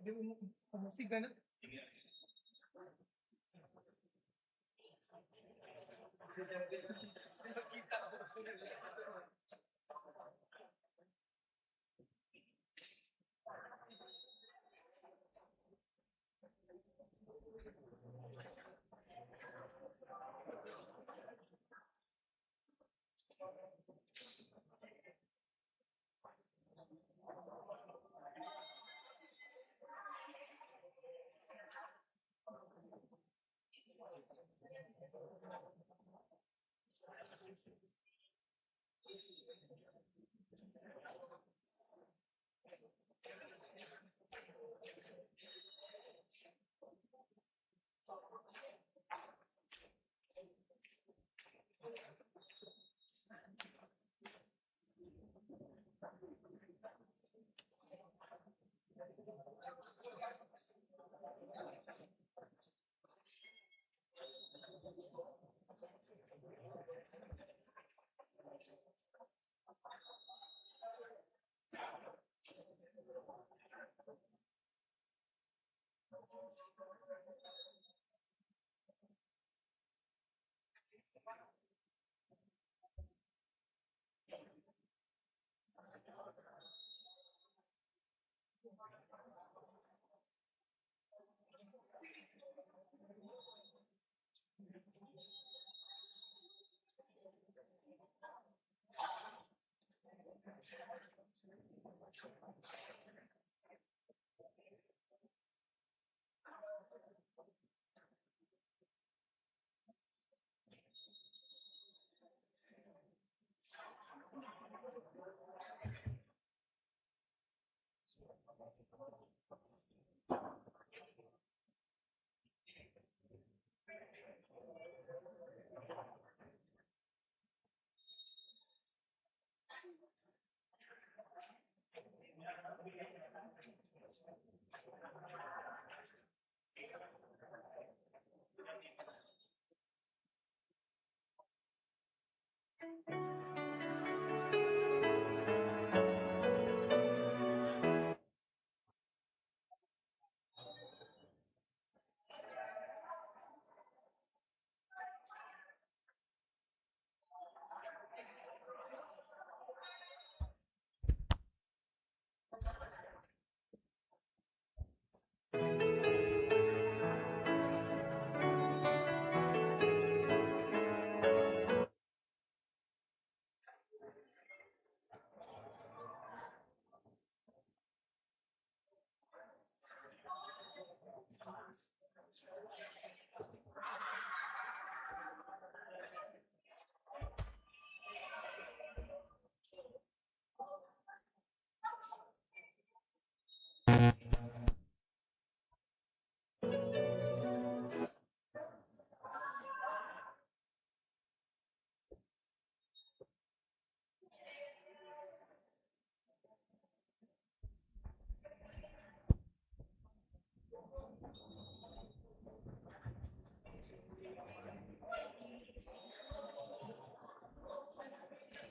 Di mo musiga na.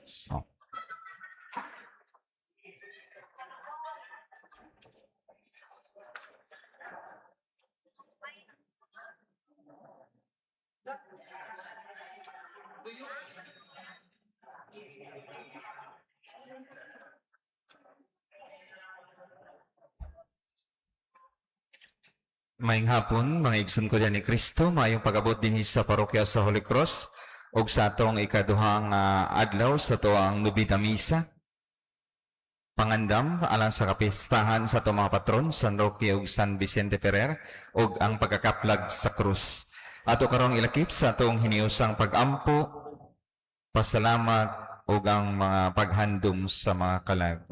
So, Maayong hapon, mga igsoon ko diha ni Kristo, maayong pag-abot dinhi sa parokya sa Holy Cross ug sa atong ikaduhang adlaw sa atoang Nobina Misa. Pangandam alang sa kapistahan sa atong mga patron, San Roque ug San Vicente Ferrer, ug ang pagkakaplag sa krus. Ato karong ilakip sa atong hiniusang pag-ampo, pasalamat ug ang mga paghandom sa mga kalag.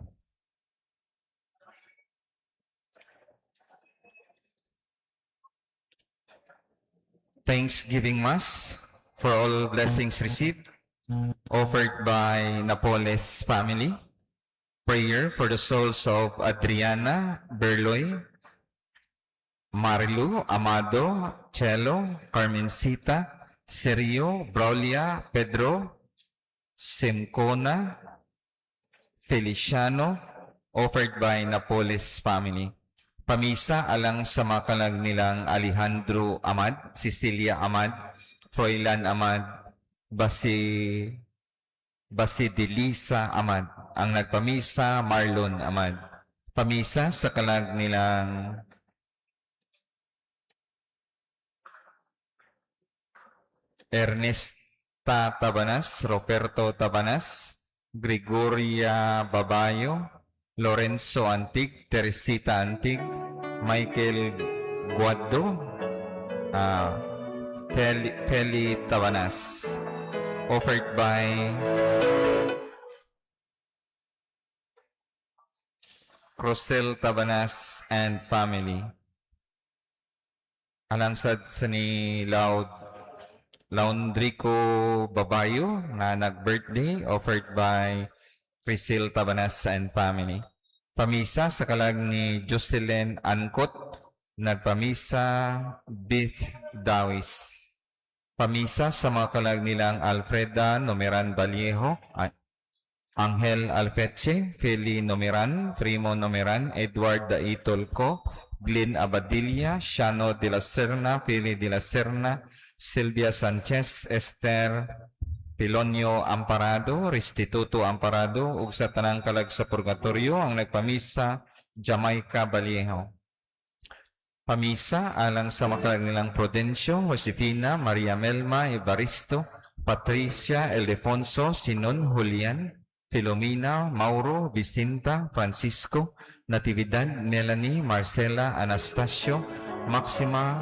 Thanksgiving Mass for all blessings received, offered by Napoles family. Prayer for the souls of Adriana Berloy, Marilu, Amado, Chelo, Carmencita, Sergio, Braulia, Pedro, Simcona, Feliciano, offered by Napoles family. Pamisa alang sa mga kalag nilang Alejandro Amad, Cecilia Amad, Froilan Amad, Basidelisa Amad. Ang nagpamisa, Marlon Amad. Pamisa sa kalag nilang Ernesta Tabanas, Roberto Tabanas, Gregoria Babayo, Lorenzo Antig, Teresita Antig, Michael Guado, Feli Tabanas. Offered by Crosel Tabanas and family. Alang sa ni Laundrico Babayo nga nag-birthday, offered by Crisel Tabanas and family. Pamisa sa kalag ni Jocelyn Ancot, nagpamisa Beth Dawis. Pamisa sa mga kalag nilang Alfreda Nomeran Vallejo, Angel Alpeche, Feli Nomeran, Primo Nomeran, Edward Daitolco, Glenn Abadilla, Shano de la Serna, Feli de la Serna, Silvia Sanchez, Esther Pilonio Amparado, Restituto Amparado, ug sa tanang kalag sa Purgatorio, ang nagpamisa, Jamaica Vallejo. Pamisa alang sa makalag nilang Prudencio, Josefina, Maria Melma, Evaristo, Patricia, Ildefonso, Sinon, Julian, Filomena, Mauro, Vicinta, Francisco, Natividad, Melanie, Marcela, Anastasio, Maxima,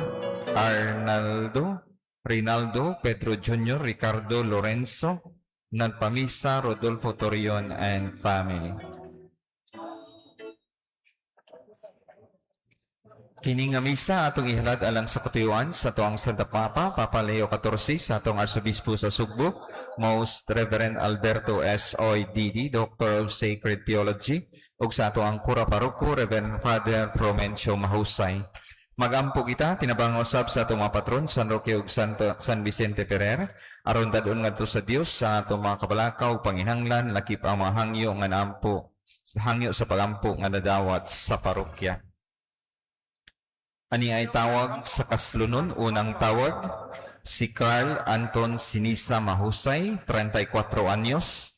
Arnaldo, Rinaldo, Pedro Jr., Ricardo Lorenzo, nagpamisa, Rodolfo Torion and family. Kini nga misa atong ihalad alang sa katuyuan sa atoang Santa Papa, Papa Leo XIV, sa atong Arsobispo sa Sugbo, Most Reverend Alberto S. Oy D.D., Doctor of Sacred Theology, ug sa atoang Kura Paroko, Reverend Father Promencio Mahusay. Magampo kita, tinabang usab sa atong mga patron, San Roque ug San Vicente Ferrer, aron dadon ngadto sa Dios sa atong mga kabalakaw, panginhanglan, lakip ang mga hangyo nga naampo, hangyo sa pagampo nga nadawat sa parokya. Ani ay tawag sa kaslunon, unang tawag, si Carl Anton Sinisa Mahusay, 34 anyos,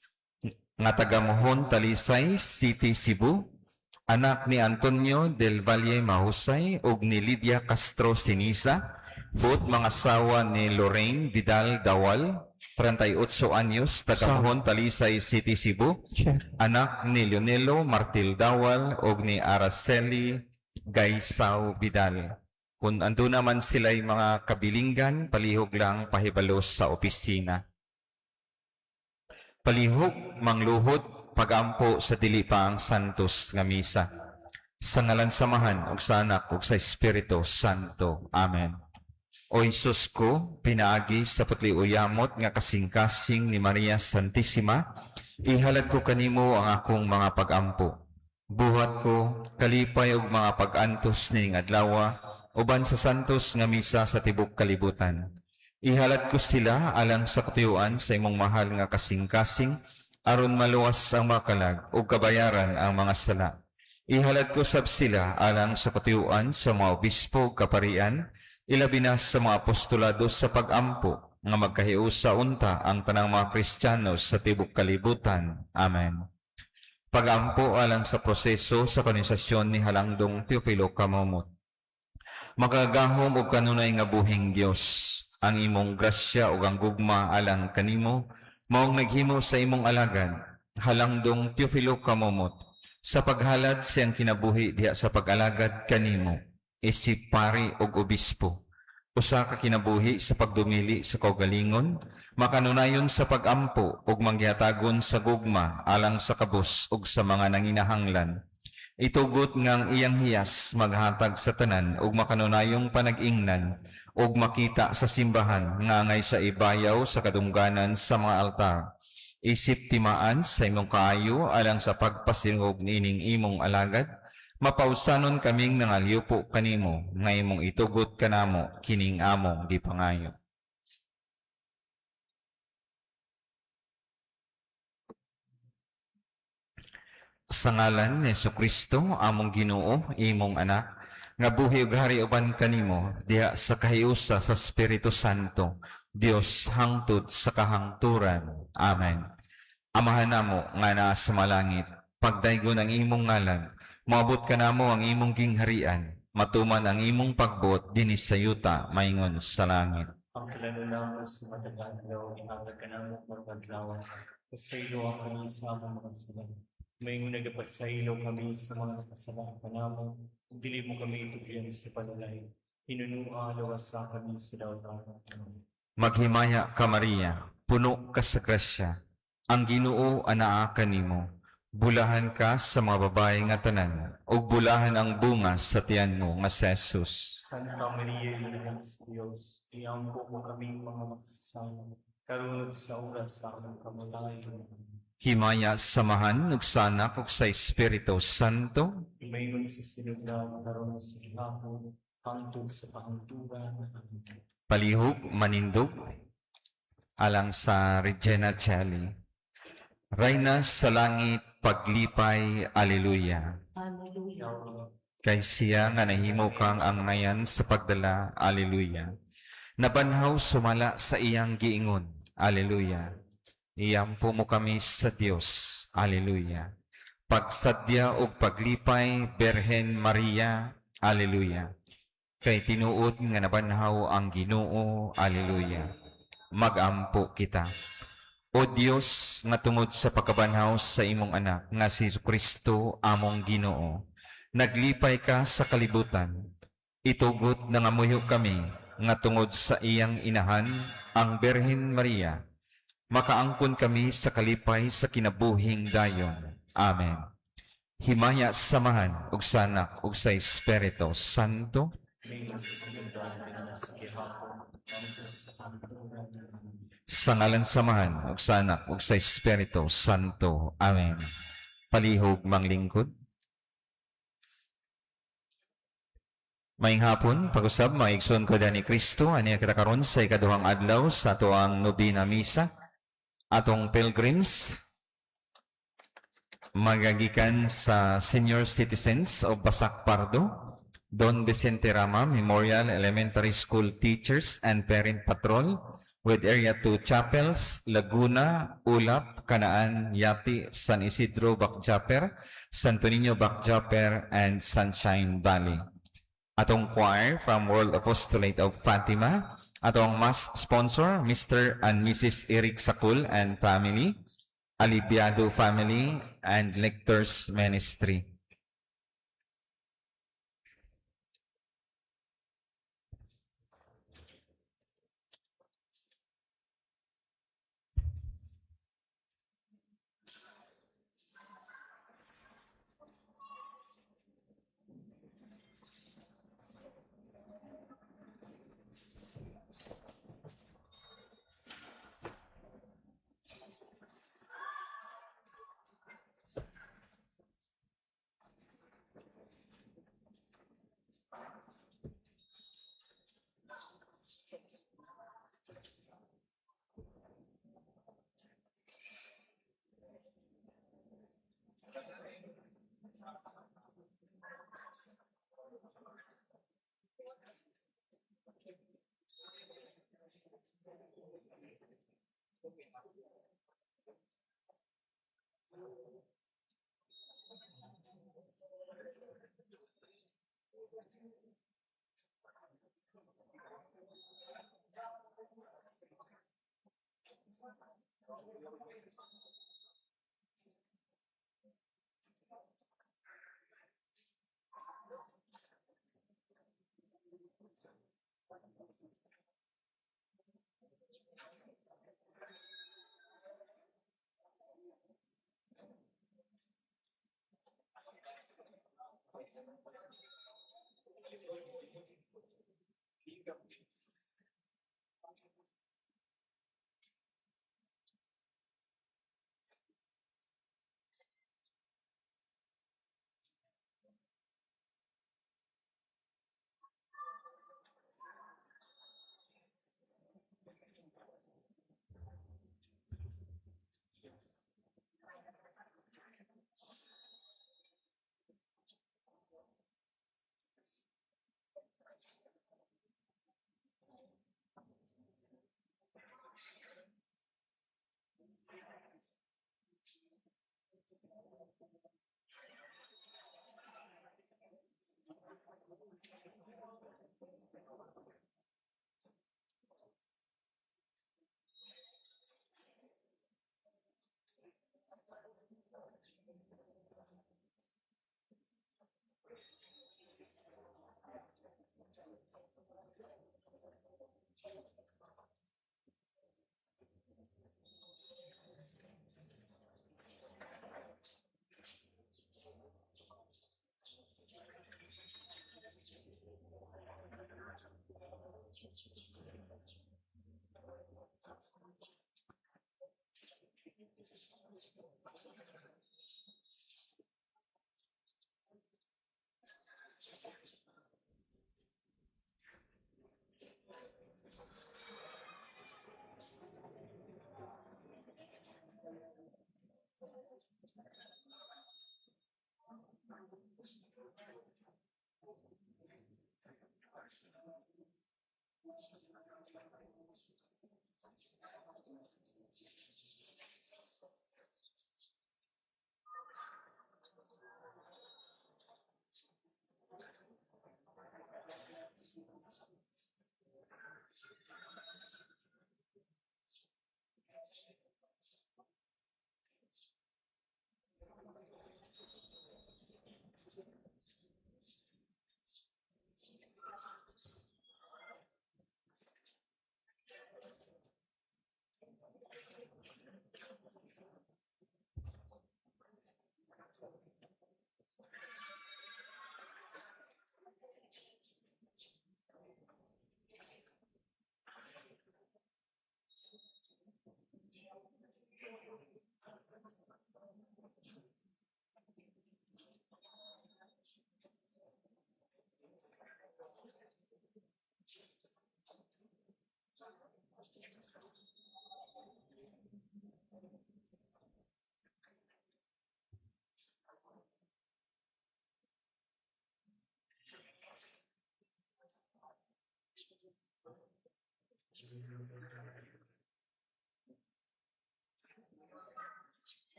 nga taga Mohon, Talisay City, Cebu, anak ni Antonio del Valle Mahusay ug ni Lydia Castro Sinisa, buot mga asawa ni Lorraine Vidal Dawal, 38 anyos, taga Mohon, Talisay City, Cebu, anak ni Leonelo Martil Dawal ug ni Araceli Gaisao Vidal. Kung ando naman sila'y mga kabilinggan, palihog lang pahibalo sa opisina. Palihog, mangluhod, pagampo sa dili pa ang Santos nga misa. Sa ngalan sa Amahan, ug sa Anak, ug sa Espiritu Santo. Amen. O Hesus ko, pinaagi sa putli uyamot nga kasing-kasing ni Maria Santissima, ihalad ko kanimo ang akong mga pagampo. Buhat ko, kalipay ug mga pag-antos ning adlaw, uban sa santos nga misa sa tibok kalibutan. Ihalad ko sila alang sa katuyuan sa imong mahal nga kasing-kasing, Aron maluwas ang mga kalag ug kabayaran ang mga sala. Ihalad ko sab sila alang sa katuyuan sa mga obispo ug kaparian, ilabi na sa mga apostolado sa pagampo nga magkahiusa unta ang tanang mga Kristiyano sa tibok kalibutan. Amen. Pagampo alang sa proseso sa kanonisasyon ni Halangdong Teofilo Camomot. Makagagahom og kanunay nga buhing Dios, ang imong grasya ug ang gugma alang kanimo maong naghimo sa imong alagad Halangdong Teofilo Camomot sa paghalad siyang kinabuhi diha sa pag-alagad kanimo isip pari ug obispo, usa ka kinabuhi sa pagdumili sa kaugalingon, makanunayon sa pagampo ug manggihatagon sa gugma alang sa kabus ug sa mga nanginahanglan. Itugot nga ang iyang hiyas maghatag sa tanan ug makanunayong panag-ingnan ug makita sa simbahan nga angay sa ibayaw sa kadungganan sa mga altar. Isip timaan sa imong kaayo alang sa pagpasingob niining imong alagad, mapausanon kaming nangalyupo kanimo nga imong itugot kanamo kining among gipangayo. Sa ngalan ni Kristo, among Ginoo, imong anak, nga buhi ug hari uban kanimo diha sa kahiusa sa Espiritu Santo, Dios hangtod sa kahangturan. Amen. Amahan namo nga naa sa malangit, pagdaygon ang imong ngalan, moabot kanamo ang imong gingharian, matuman ang imong pagbuot dinhi sa yuta maingon sa langit. Ang kalan-on namo sa matag adlaw, ihatag kanamo karong adlaw. Pasayloa kami sa among mga sala. Maingon nagapasaylo kami sa mga nakasala kanamo. Ug dili mo kami itugyan sa panulay. Hinunua, lawasa kami sa daotan. Amen. Maghimaya ka, Maria, puno ka sa grasya. Ang Ginoo anaa kanimo. Bulahan ka sa mga babae nga tanan, ug bulahan ang bunga sa tiyan mo nga si Jesus. Santa Maria, Inahan sa Diyos, iampo mo kaming mga makasasala, karon ug sa oras sa among kamatayon. Himaya sa Amahan ug sa Anak ug sa Espiritu Santo. Ingon sa sinugdan, karon sa gihapon, hangtod sa kahangturan. Amen. Palihog manindog alang sa Regina Caeli. Rayna sa langit, paglipay, Alleluia. Hallelujah. Kay siya nga nahimo kang angayan sa pagdala, Alleluia. Nabanhaw sumala sa iyang giingon, Alleluia. Iampo mo kami sa Dios, Alleluia. Pagsadya ug paglipay, Berhen Maria, Alleluia. Kay tinuod nga nabanhaw ang Ginoo, Alleluia. Magampo kita. O Dios, nga tungod sa pagkabanhaw sa imong anak nga si Kristo among Ginoo, naglipay ka sa kalibutan. Itugot nangamuyo kami nga tungod sa iyang inahan, ang Berhen Maria, makaangkon kami sa kalipay sa kinabuhing dayon. Amen. Himaya sa Amahan ug sa Anak ug sa Espiritu Santo. Ingon sa sinugdan, karon sa gihapon, hangtod sa kahangturan. Amen. Sa ngalan sa Amahan ug sa Anak ug sa Espiritu Santo. Amen. Palihog manglingkod. Maayong hapon, pag-usab, mga igsoon ko ni Kristo, ania kita karon sa ikaduhang adlaw sa atoang nobena misa. Atong pilgrims magagikan sa Senior Citizens of Basak Pardo, Don Vicente Rama Memorial Elementary School Teachers and Parent Patrol with Area 2 Chapels, Laguna, Ulap, Kanaan, Yati, San Isidro, Bacjaper, Santo Niño, Bacjaper, and Sunshine Valley. Atong choir from World Apostolate of Fatima, atong mass sponsor, Mr. and Mrs. Eric Sakul and family, Alibiado family, and Lectors Ministry.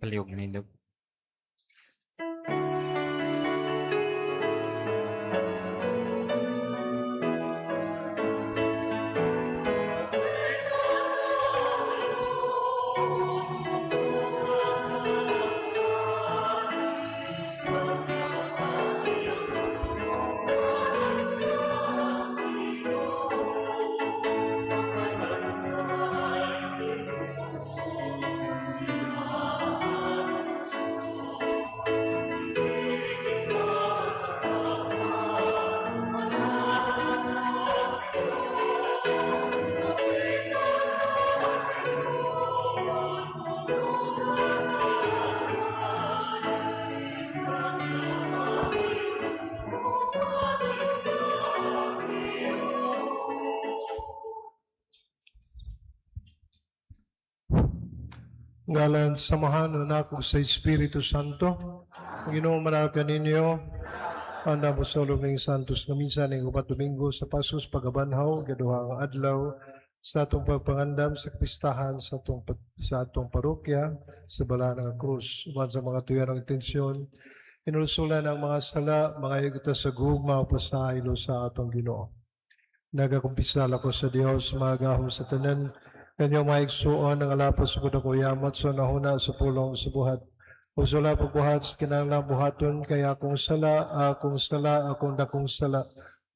Palihog nindot. Ngalan sa Amahan, Anak, ug sa Espiritu Santo. Ang Ginoo manaad kaninyo. Ang Apostolo ning Santos na minsan ning upat Domingo sa Pasos pagabanhaw gaduhang adlaw sa atong pagpangandam sa kapistahan sa atong parokya sa Balaan nga Krus. Uban sa mga tuyan ng intensyon, inulsulan ang mga sala, mga kita sa gugma o pasaylo sa atong Ginoo. Nagakumpisal ako sa Dios, magahom sa tanan, kanyang maigsuon ang alapas sa kudakuyamot sa nahuna sa pulong sa buhat. O sa wala pagbuhat sa kinahanglang buhaton, kaya akong sala, akong sala, akong dakong sala.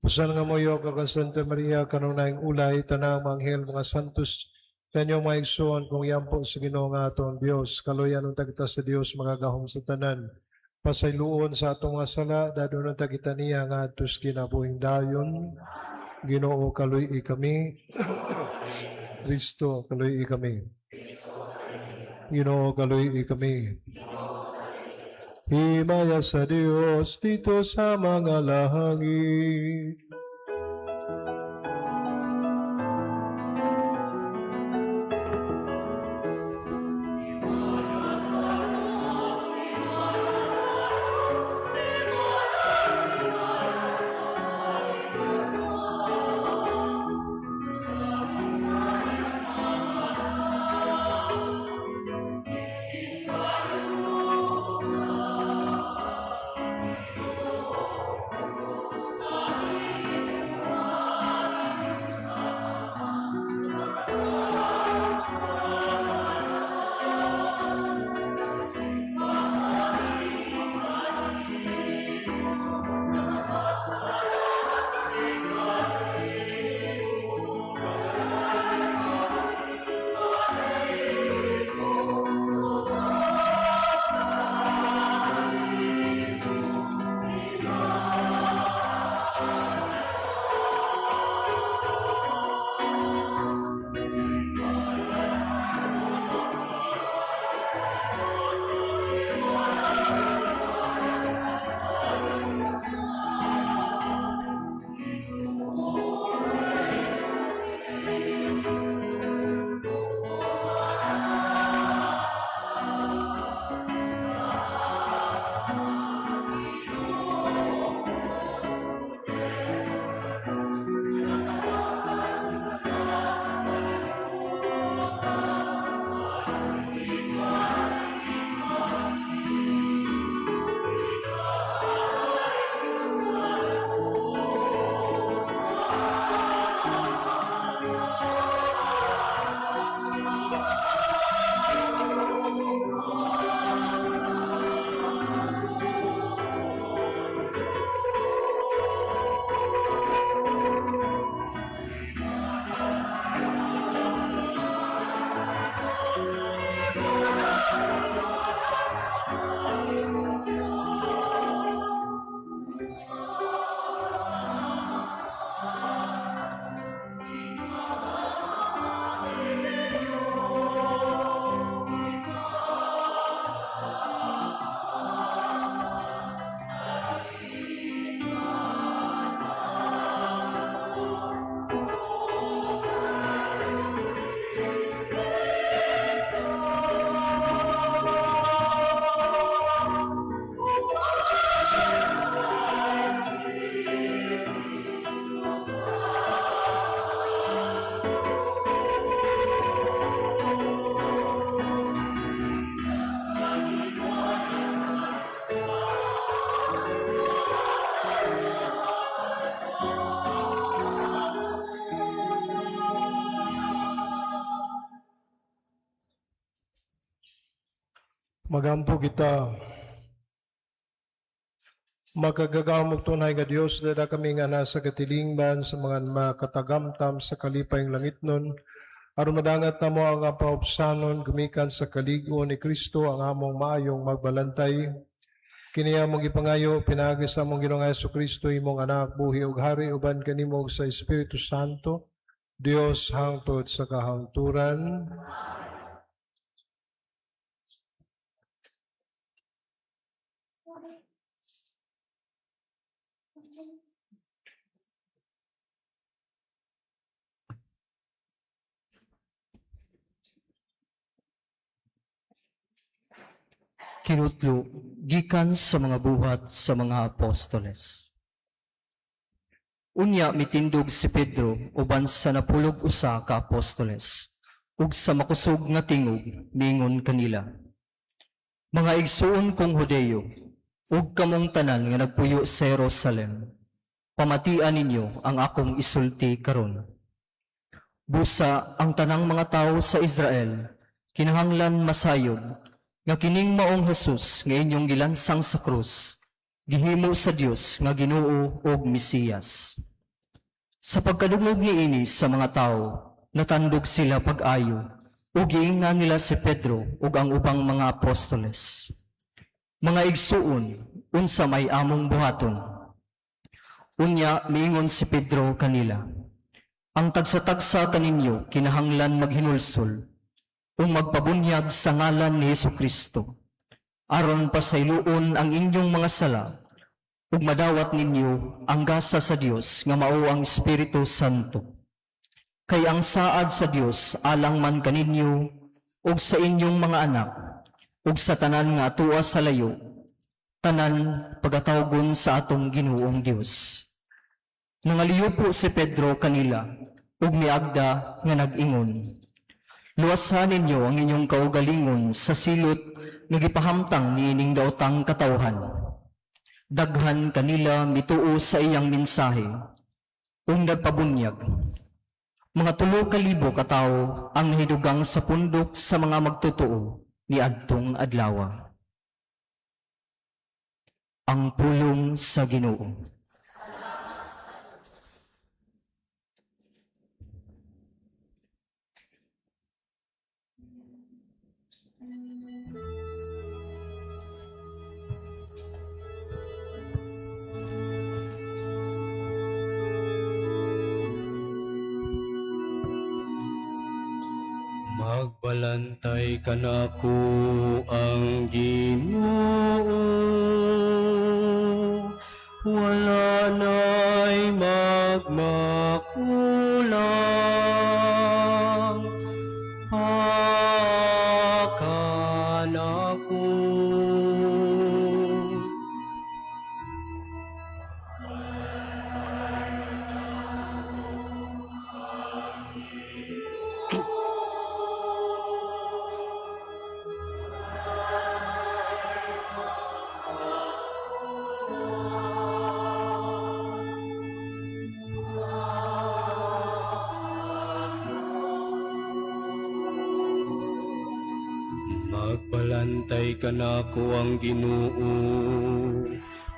Usan nga moyo kag Santa Maria, kanunayng ulay, tanang mga anghel, mga santos, kanyang maigsuon kung yampo sa Ginoo nga atong Dios. Kaluyan unta kita sa Dios, magagahom sa tanan. Pasayloon sa atong mga sala, dadon unta kita niya nga atos kinabuhing dayon. Ginoo, kaluy kami. Kristo, kaluy kami. Ginoo, kaluy kami. Himaya sa Dios dito sa mga langit. Magampo kita. Makagagahom ug tunay nga Dios, dada kami nga nasa katilingban sa mga makatagamtam sa kalipay langitnon, aron madangat namo ang paubsanon gumikan sa kalig-on ni Kristo ang among maayong magbalantay. Kini among gipangayo pinaagi sa among Ginoong Kristo, imong anak, buhi ug hari uban kanimo ug sa Espiritu Santo, Dios hangtod sa kahangturan. Kinutlo gikan sa mga buhat sa mga apostoles. Unya mitindog si Pedro uban sa 11 ka apostoles ug sa makusog nga tingog mingon kanila: "Mga igsuon kong Hudeyo ug kamong tanan nga nagpuyo sa Jerusalem, pamatian ninyo ang akong isulti karon. Busa ang tanang mga tawo sa Israel kinahanglan masayod nga kining maong Jesus nga inyong gilansang sa krus, gihimo sa Dios nga Ginoo ug Mesiyas." Sa pagkadungog niini sa mga tawo, natandog sila pag-ayo ug giingnan nila si Pedro ug ang ubang mga apostoles, "Mga igsuon, unsa may among buhaton?" Unya miingon si Pedro kanila, "Ang tagsa-tagsa kaninyo kinahanglan maghinulsol ug magpabunyag sa ngalan ni Hesus Kristo aron pasayloon ang inyong mga sala ug madawat ninyo ang gasa sa Dios nga mao ang Espiritu Santo. Kay ang saad sa Dios alang man kaninyo ug sa inyong mga anak ug sa tanan nga atua sa layo, tanan pagatawgon sa atong Ginoong Dios." Nangaliupo si Pedro kanila ug miagda nga nag-ingon, "Luwasa ninyo ang inyong kaugalingon sa silot nga gipahamtang niining daotang katawhan." Daghan kanila mituo sa iyang mensahe ug nagpabunyag. Mga 3,000 ka tawo ang nahidugang sa pundok sa mga magtotoo niadtong adlawa. Ang pulong sa Ginoo. Magbalantay kanako ang Ginoo, wala na'y magmakulang pa kanako. Magbalantay kanako ang Ginoo,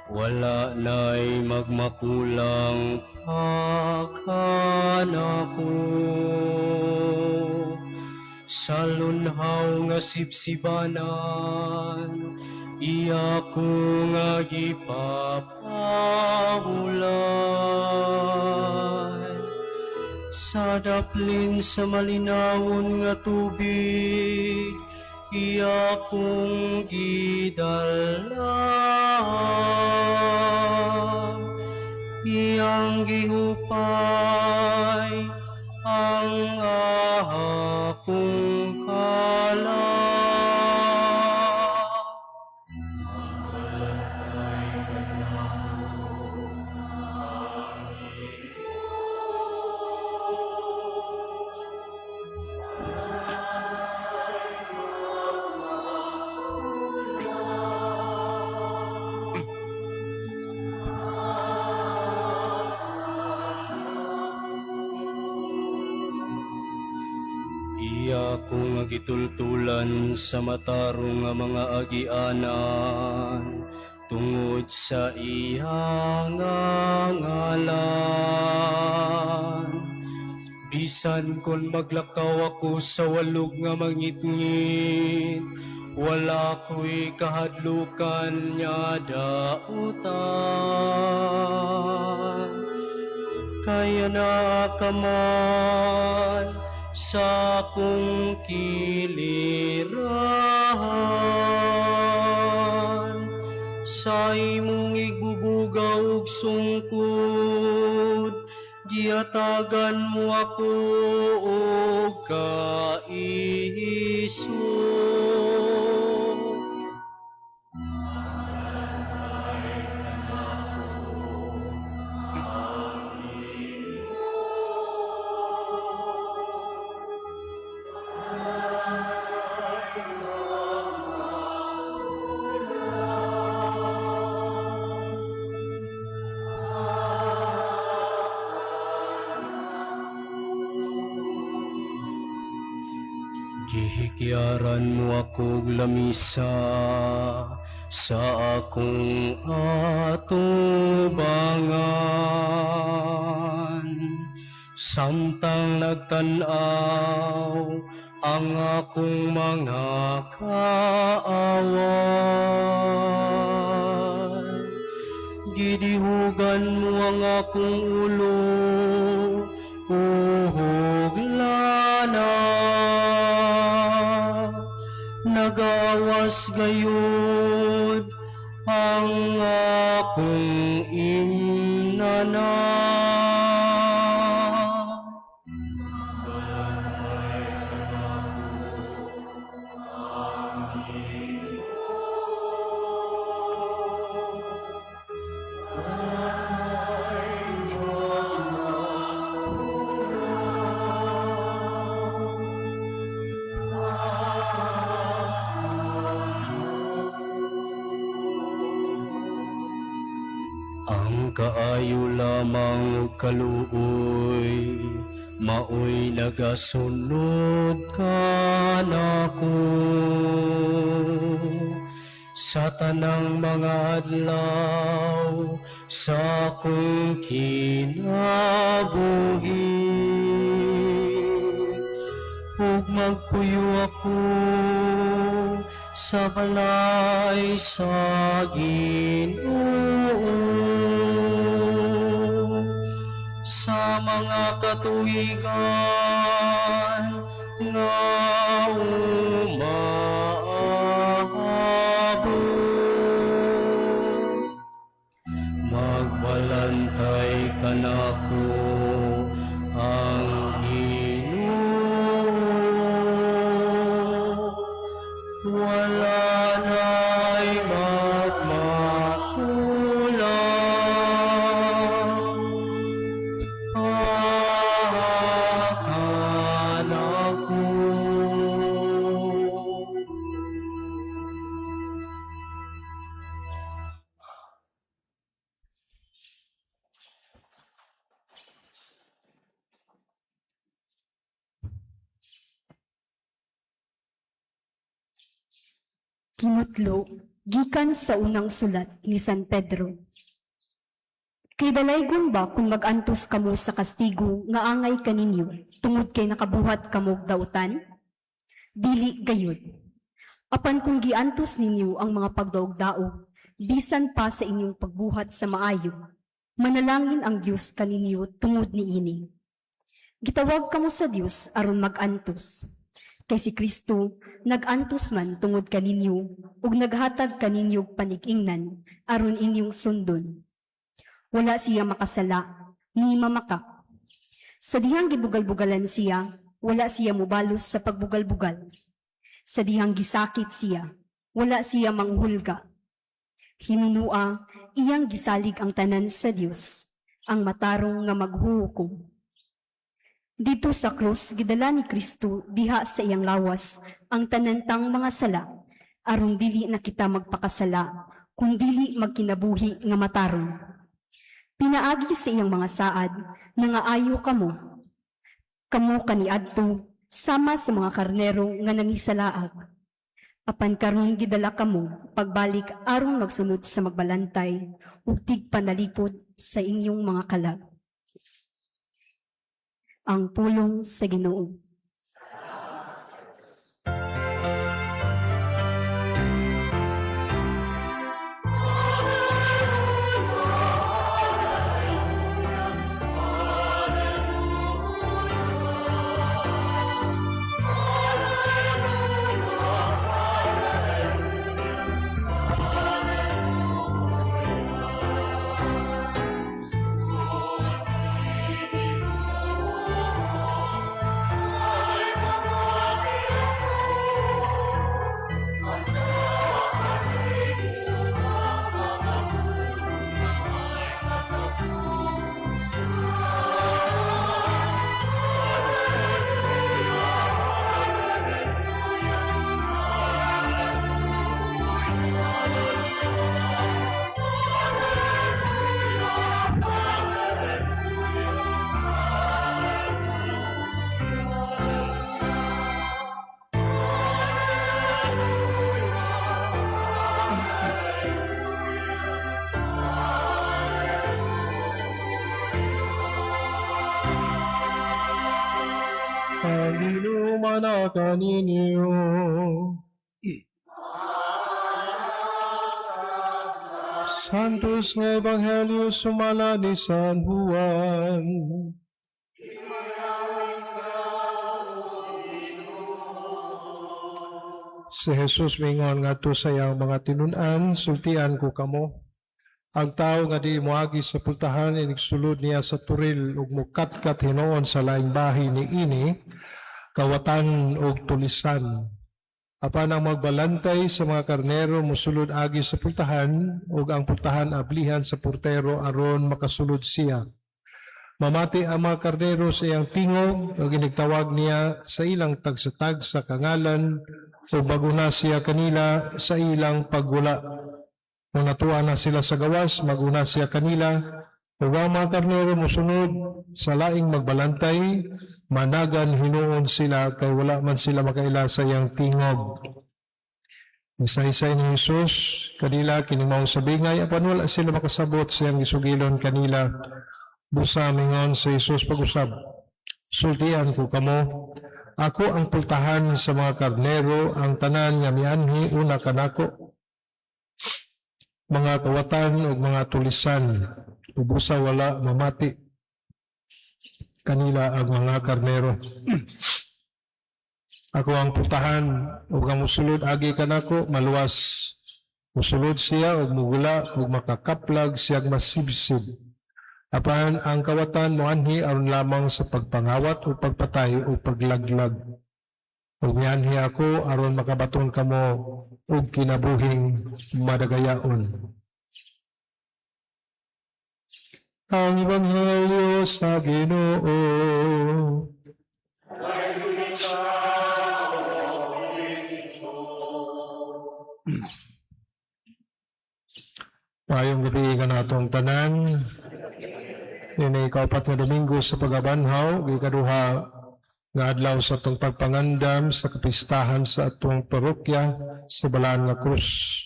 wala na'y magmakulang pa kanako. Sa lunhaw nga sibsibanan, iya ko nga gipapahulan. Sa daplin sa malinawon nga tubig, iya kong gidala. Iyang gihupay ang akong kala. Iya ko nga gitultulan sa matarong nga mga agianan tungod sa iya nga ngalan. Bisan kon maglakaw ako sa walog nga mangitngit, wala ko'y kahadlukan nga dautan. Kaya naa ka man sa akong kilirahan, sa imong igbubugaw ug sungkod, giatagan mo ako og kaisog. Gihikyaran mo ako og lamisa sa akong atubangan. Samtang nagtan-aw ang akong mga kaaway, gidihugan mo ang akong ulo ug lana. Nagawas gayud ang akong imnana. Ang kaayo lamang ug kaluoy maoy nagasunod kanako sa tanang mga adlaw sa akong kinabuhi, ug magpuyo ako sa balay sa Ginoo sa mga katuigan nga umaabot. Magbalantay kanako ang Ginoo, wala na'y magmakulang. Kanako. Kinutlo, gikan sa unang sulat ni San Pedro. Kay dalaygon ba kung mag-antos kamo sa kastigo nga angay kaninyo tungod kay nakabuhat kamo og dautan? Dili gayud. Apan kung giantos ninyo ang mga pagdaog-daog, bisan pa sa inyong pagbuhat sa maayo, manalangin ang Dios kaninyo tungod niini. Gitawag kamo sa Dios aron mag-antos. Kay si Kristo nag-antos man tungod kaninyo ug naghatag kaninyo og panig-ingnan aron inyong sundon. Wala siya makasala ni mamakak. Sa dihang gibugal-bugalan siya, wala siya mobalos sa pagbugal-bugal. Sa dihang gisakit siya, wala siya manghulga. Hinunua, iyang gisalig ang tanan sa Dios, ang matarong nga maghuhukom. Didto sa krus gidala ni Kristo diha sa iyang lawas ang tanan tang mga sala aron dili na kita magpakasala kun dili magkinabuhi nga matarong. Pinaagi sa iyang mga saad nangaayo kamo. Kamo kaniadto. sama sa mga karnero nga nangisalaag. Apan karon gidala kamo pagbalik aron magsunod sa magbalantay ug tigpanalipod sa inyong mga kalag. Ang pulong sa Ginoo. Ang Ginoo manaka ninyo. Santos nga Ebanghelyo sumala ni San Juan. Si Jesus mingon ngadto sa iyang mga tinun-an, "Sultian ko kamo. Ang tawo nga di moagi sa pultahan inigsulod niya sa turil ug mukatkat hinuon sa laing bahin niini, kawatan og tulisan. Apan ang magbalantay sa mga karnero musulod agi sa pultahan ug ang pultahan ablihan sa portero aron makasulod siya. Mamati ang mga karnero sa iyang tingog ug inigtawag niya sa ilang tagsa-tagsa kangalan ug maguna siya kanila sa ilang paggula. Kung natuwa na sila sa gawas, maguna siya kanila ug ang mga karnero mosunod sa laing magbalantay, managan hinuon sila kay wala man sila makaila sa iyang tingog. Isaysay ni Jesus kanila kini maong sabingay, apan wala sila makasabot sa iyang gisugilon kanila. Busa mingon si Jesus pag-usab, 'Sultian ko kamo, ako ang pultahan sa mga karnero. Ang tanan nga mianhi una kanako, mga kawatan ug mga tulisan, ug busa wala mamati kanila ang mga karnero. Ako ang pultahan ug ang musulod agi kanako maluwas. Musulod siya ug mugula ug makakaplag siyag masibsib. Apan ang kawatan moanhi aron lamang sa pagpangawat o pagpatay o paglaglag. Ug mianhi ako aron makabaton kamo og kinabuhing madagayaon." Ang Ebanghelyo sa Ginoo. Maayong gabii kanatong tanan. Ini ikaupat nga Domingo sa pagabanhaw, ikaduha nga adlaw sa atong pagpangandam sa kapistahan sa atong parokya sa Balaan nga Krus.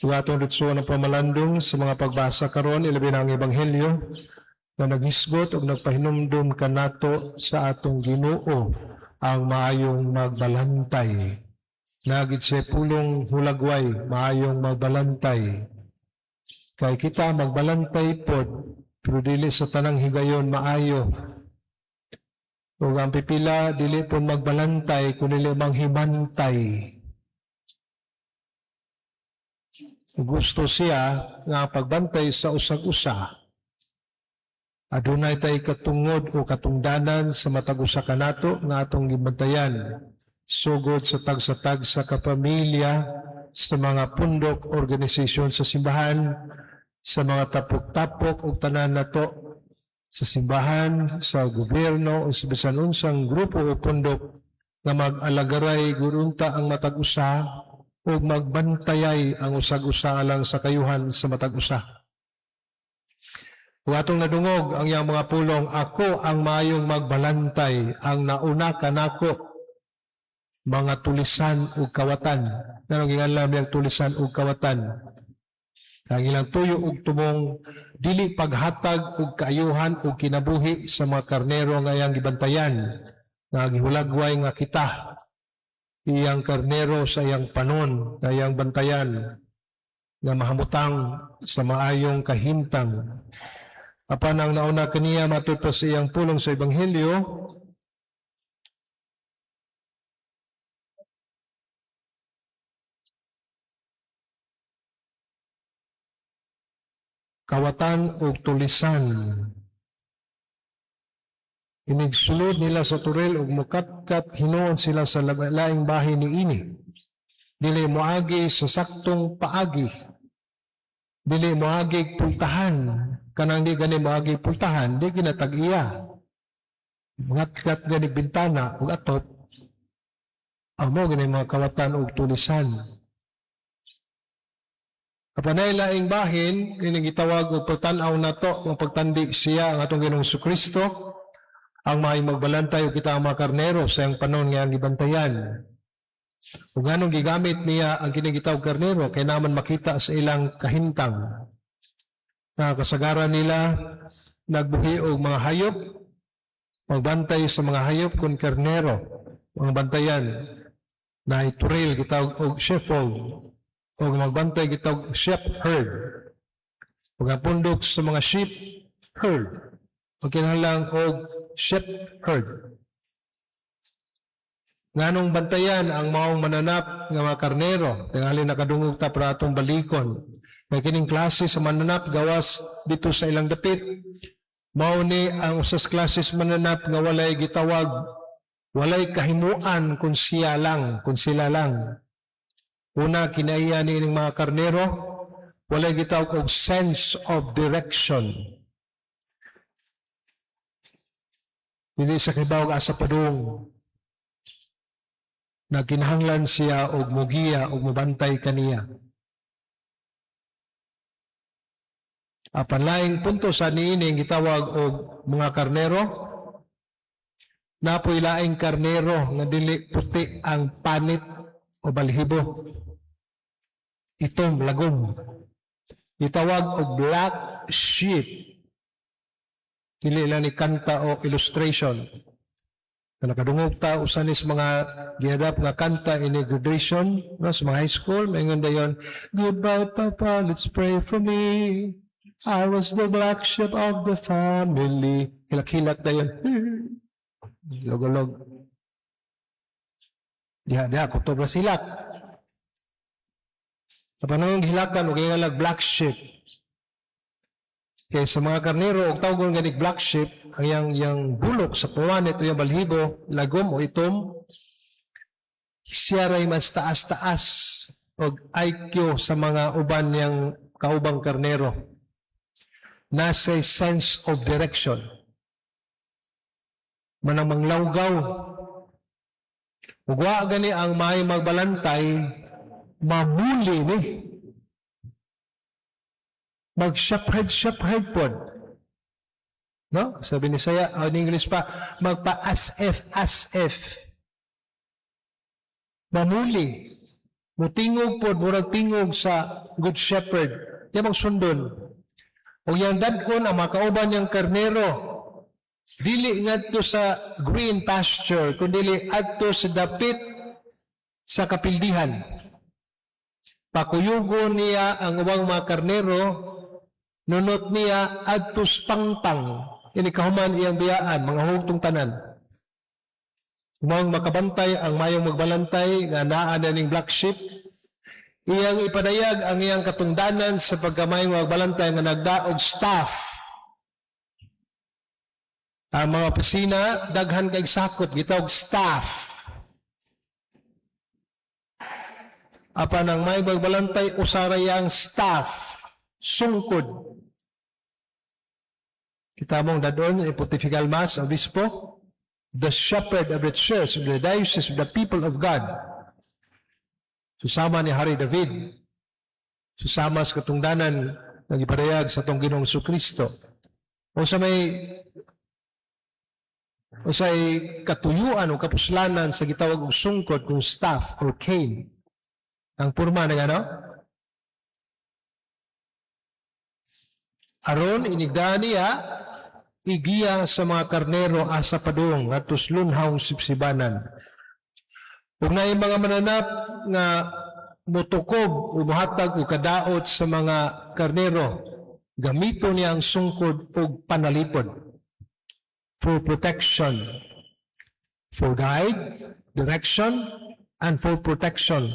Ug atong ritsuon ang pamalandong sa mga pagbasa karon, ilabi na ang Ebanghelyo na naghisgot ug nagpahinumdum kanato sa atong Ginoo, ang maayong magbalantay. Nagid siya pulong hulagway, maayong magbalantay. Kay kita magbalantay pod, pero dili sa tanang higayon maayo. Ug ang pipila dili pod magbalantay kun dili manghimantay. Gusto siya nga pagbantay sa usag-usa, adunay tay katungod o katungdanan sa matag usa kanato nga atong gibantayan, sugod sa tagsa-tagsa ka pamilya, sa mga pundok, organisasyon sa simbahan, sa mga tapok-tapok ug tanan nato sa simbahan, sa gobyerno o sa bisan unsang grupo o pundok nga mag-alagaray gurunta ang matag usa ug magbantayay ang usag-usa alang sa kayuhan sa matag usa. Ug atong nadungog ang iyang mga pulong, "Ako ang maayong magbalantay, ang nauna kanako mga tulisan ug kawatan." Nganong ginganlan niyang tulisan ug kawatan? Ang ilang tuyo ug tumong dili paghatag og kaayuhan ug kinabuhi sa mga karnero nga iyang gibantayan, nga gihulagway nga kita iyang karnero sa iyang panon nga iyang bantayan nga mahamutang sa maayong kahimtang. Apan ang nauna kaniya, matud pa sa iyang pulong sa Ebanghelyo, kawatan ug tulisan. Inigsulod nila sa turil ug mukatkat hinuon sila sa laing bahin niini. Dili moagi sa saktong paagi. Dili moagi pultahan. Kanang di gani moagi pultahan, di ginatag-iya. Mangatkat gani bintana ug atop. Amo gani mga kawatan ug tulisan. Apan nay laing bahin, kining gitawag og pagtan-aw nato ang pagtandi siya ang atong Ginoong Kristo, ang maayong magbalantay ug kita ang mga karnero sa iyang panon nga iyang gibantayan. Ug nganong gigamit niya ang kining gitawag karnero kay naman makita sa ilang kahimtang. Nga kasagaran nila nagbuhi og mga hayop, magbantay sa mga hayop kun karnero, mga bantayan na turil gitawag og sheepfold o magbantay gitawag shepherd. Ug ang pundok sa mga sheep herd. O kinahanglan og shepherd. Nganong bantayan ang maong mananap nga mga karnero, tingali nakadungog ta para atong balikon. Kay kining klase sa mananap gawas dito sa ilang dapit, mao ni ang usas klase sa mananap nga walay gitawag, walay kahimuan kung siya lang, kung sila lang. Una, kinaiya ni ining mga karnero, walay gitawag og sense of direction. Dili sa kibaw asa padung. Nagkinahanglan siya og mugiya og mubantay kaniya. Apan laing punto sa niining gitawag og mga karnero, napoy laing karnero nga dili puti ang panit o balhibo. Itom, lagom. Gitawag og black sheep. Dili lang ni kanta o illustration. Na nakadungog ta usan is mga giadap nga kanta in graduation, no, sa mga high school, maingon dayon, "Goodbye, Papa, let's pray for me. I was the black sheep of the family." Hilak-hilak dayon. Logolog. Diha, diha, kutob na silak. Sa panahon hilakan, og nga black sheep. Kay sa mga karnero, og tawgon ganig black sheep, ang yang bulok sa puwanit o yang balhibo, lagom o itom, siya ray mas taas-taas og IQ sa mga uban niyang kaubang karnero. Nasa sense of direction. Manang manglawgaw. Ug wa gani ang may magbalantay, mamuli ni. Mag-shepherd, shepherd pod. No? Sabi ni Saya, in English pa, magpa-as if, as if. Mamuli. Mutingog pod, murag tingog sa Good Shepherd. Di magsundon. O yang dadon ang mga kauban niyang karnero, dili ngadto sa green pasture, kundi adto sa dapit sa kapildihan. Pakuyugo niya ang ubang mga karnero, nunot niya adto sa pangpang. Ini kahuman iyang biyaan, mga hugtong tanan. Umang makabantay ang mayong magbalantay nga naa na ning black sheep, iyang ipadayag ang iyang katungdanan sa pagkamayong magbalantay nga nagdaog staff. Ang mga opisina, daghan kay sakot, gitawag staff. Apan ang may magbalantay, usaray ang staff, sungkod. Kita mong dadon, Pontifical Mass, Obispo, the shepherd of the church, of the diocese, of the people of God. Susama ni Hari David, susama sa katungdanan ng ipadayag sa atong Ginoong Kristo. O sa may o sa katuyuan o kapuslanan sa gitawag og sungkod kung staff or cane. Ang porma ng ano? Aron inigda niya igiya sa mga karnero asa padung ngadto sa lunhawng sibsibanan. Ug naay mga mananap nga motukob o mohatag og kadaot sa mga karnero, gamito niya ang sungkod og panalipod for protection, for guide, direction, and for protection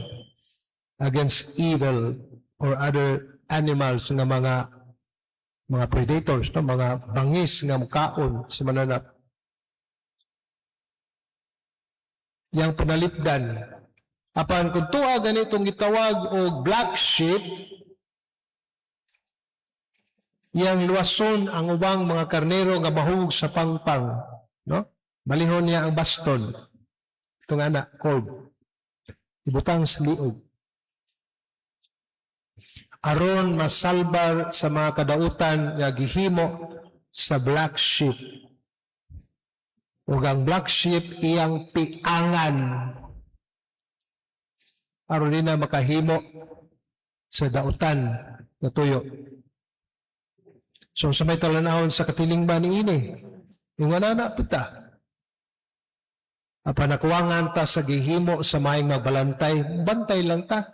against evil or other animals nga mga predators, no? Mga bangis nga mukaon sa mananap. Yang panalipdan. Apan kung tuwa ganitong gitawag og black sheep, iyang luwason ang ubang mga karnero nga mahug sa pangpang, no? Balihon niya ang baston. Itong ana, cord. Ibutang sa liog. Aron masalbar sa mga kadautan nga gihimo sa black sheep. Ug ang black sheep iyang piangan. Aron di na makahimo sa dautan nga tuyo. So sa may talanahon sa katilingban niini, ingana na pita. Apan nakuwangan ta sa gihimo sa maayong magbalantay, bantay lang ta.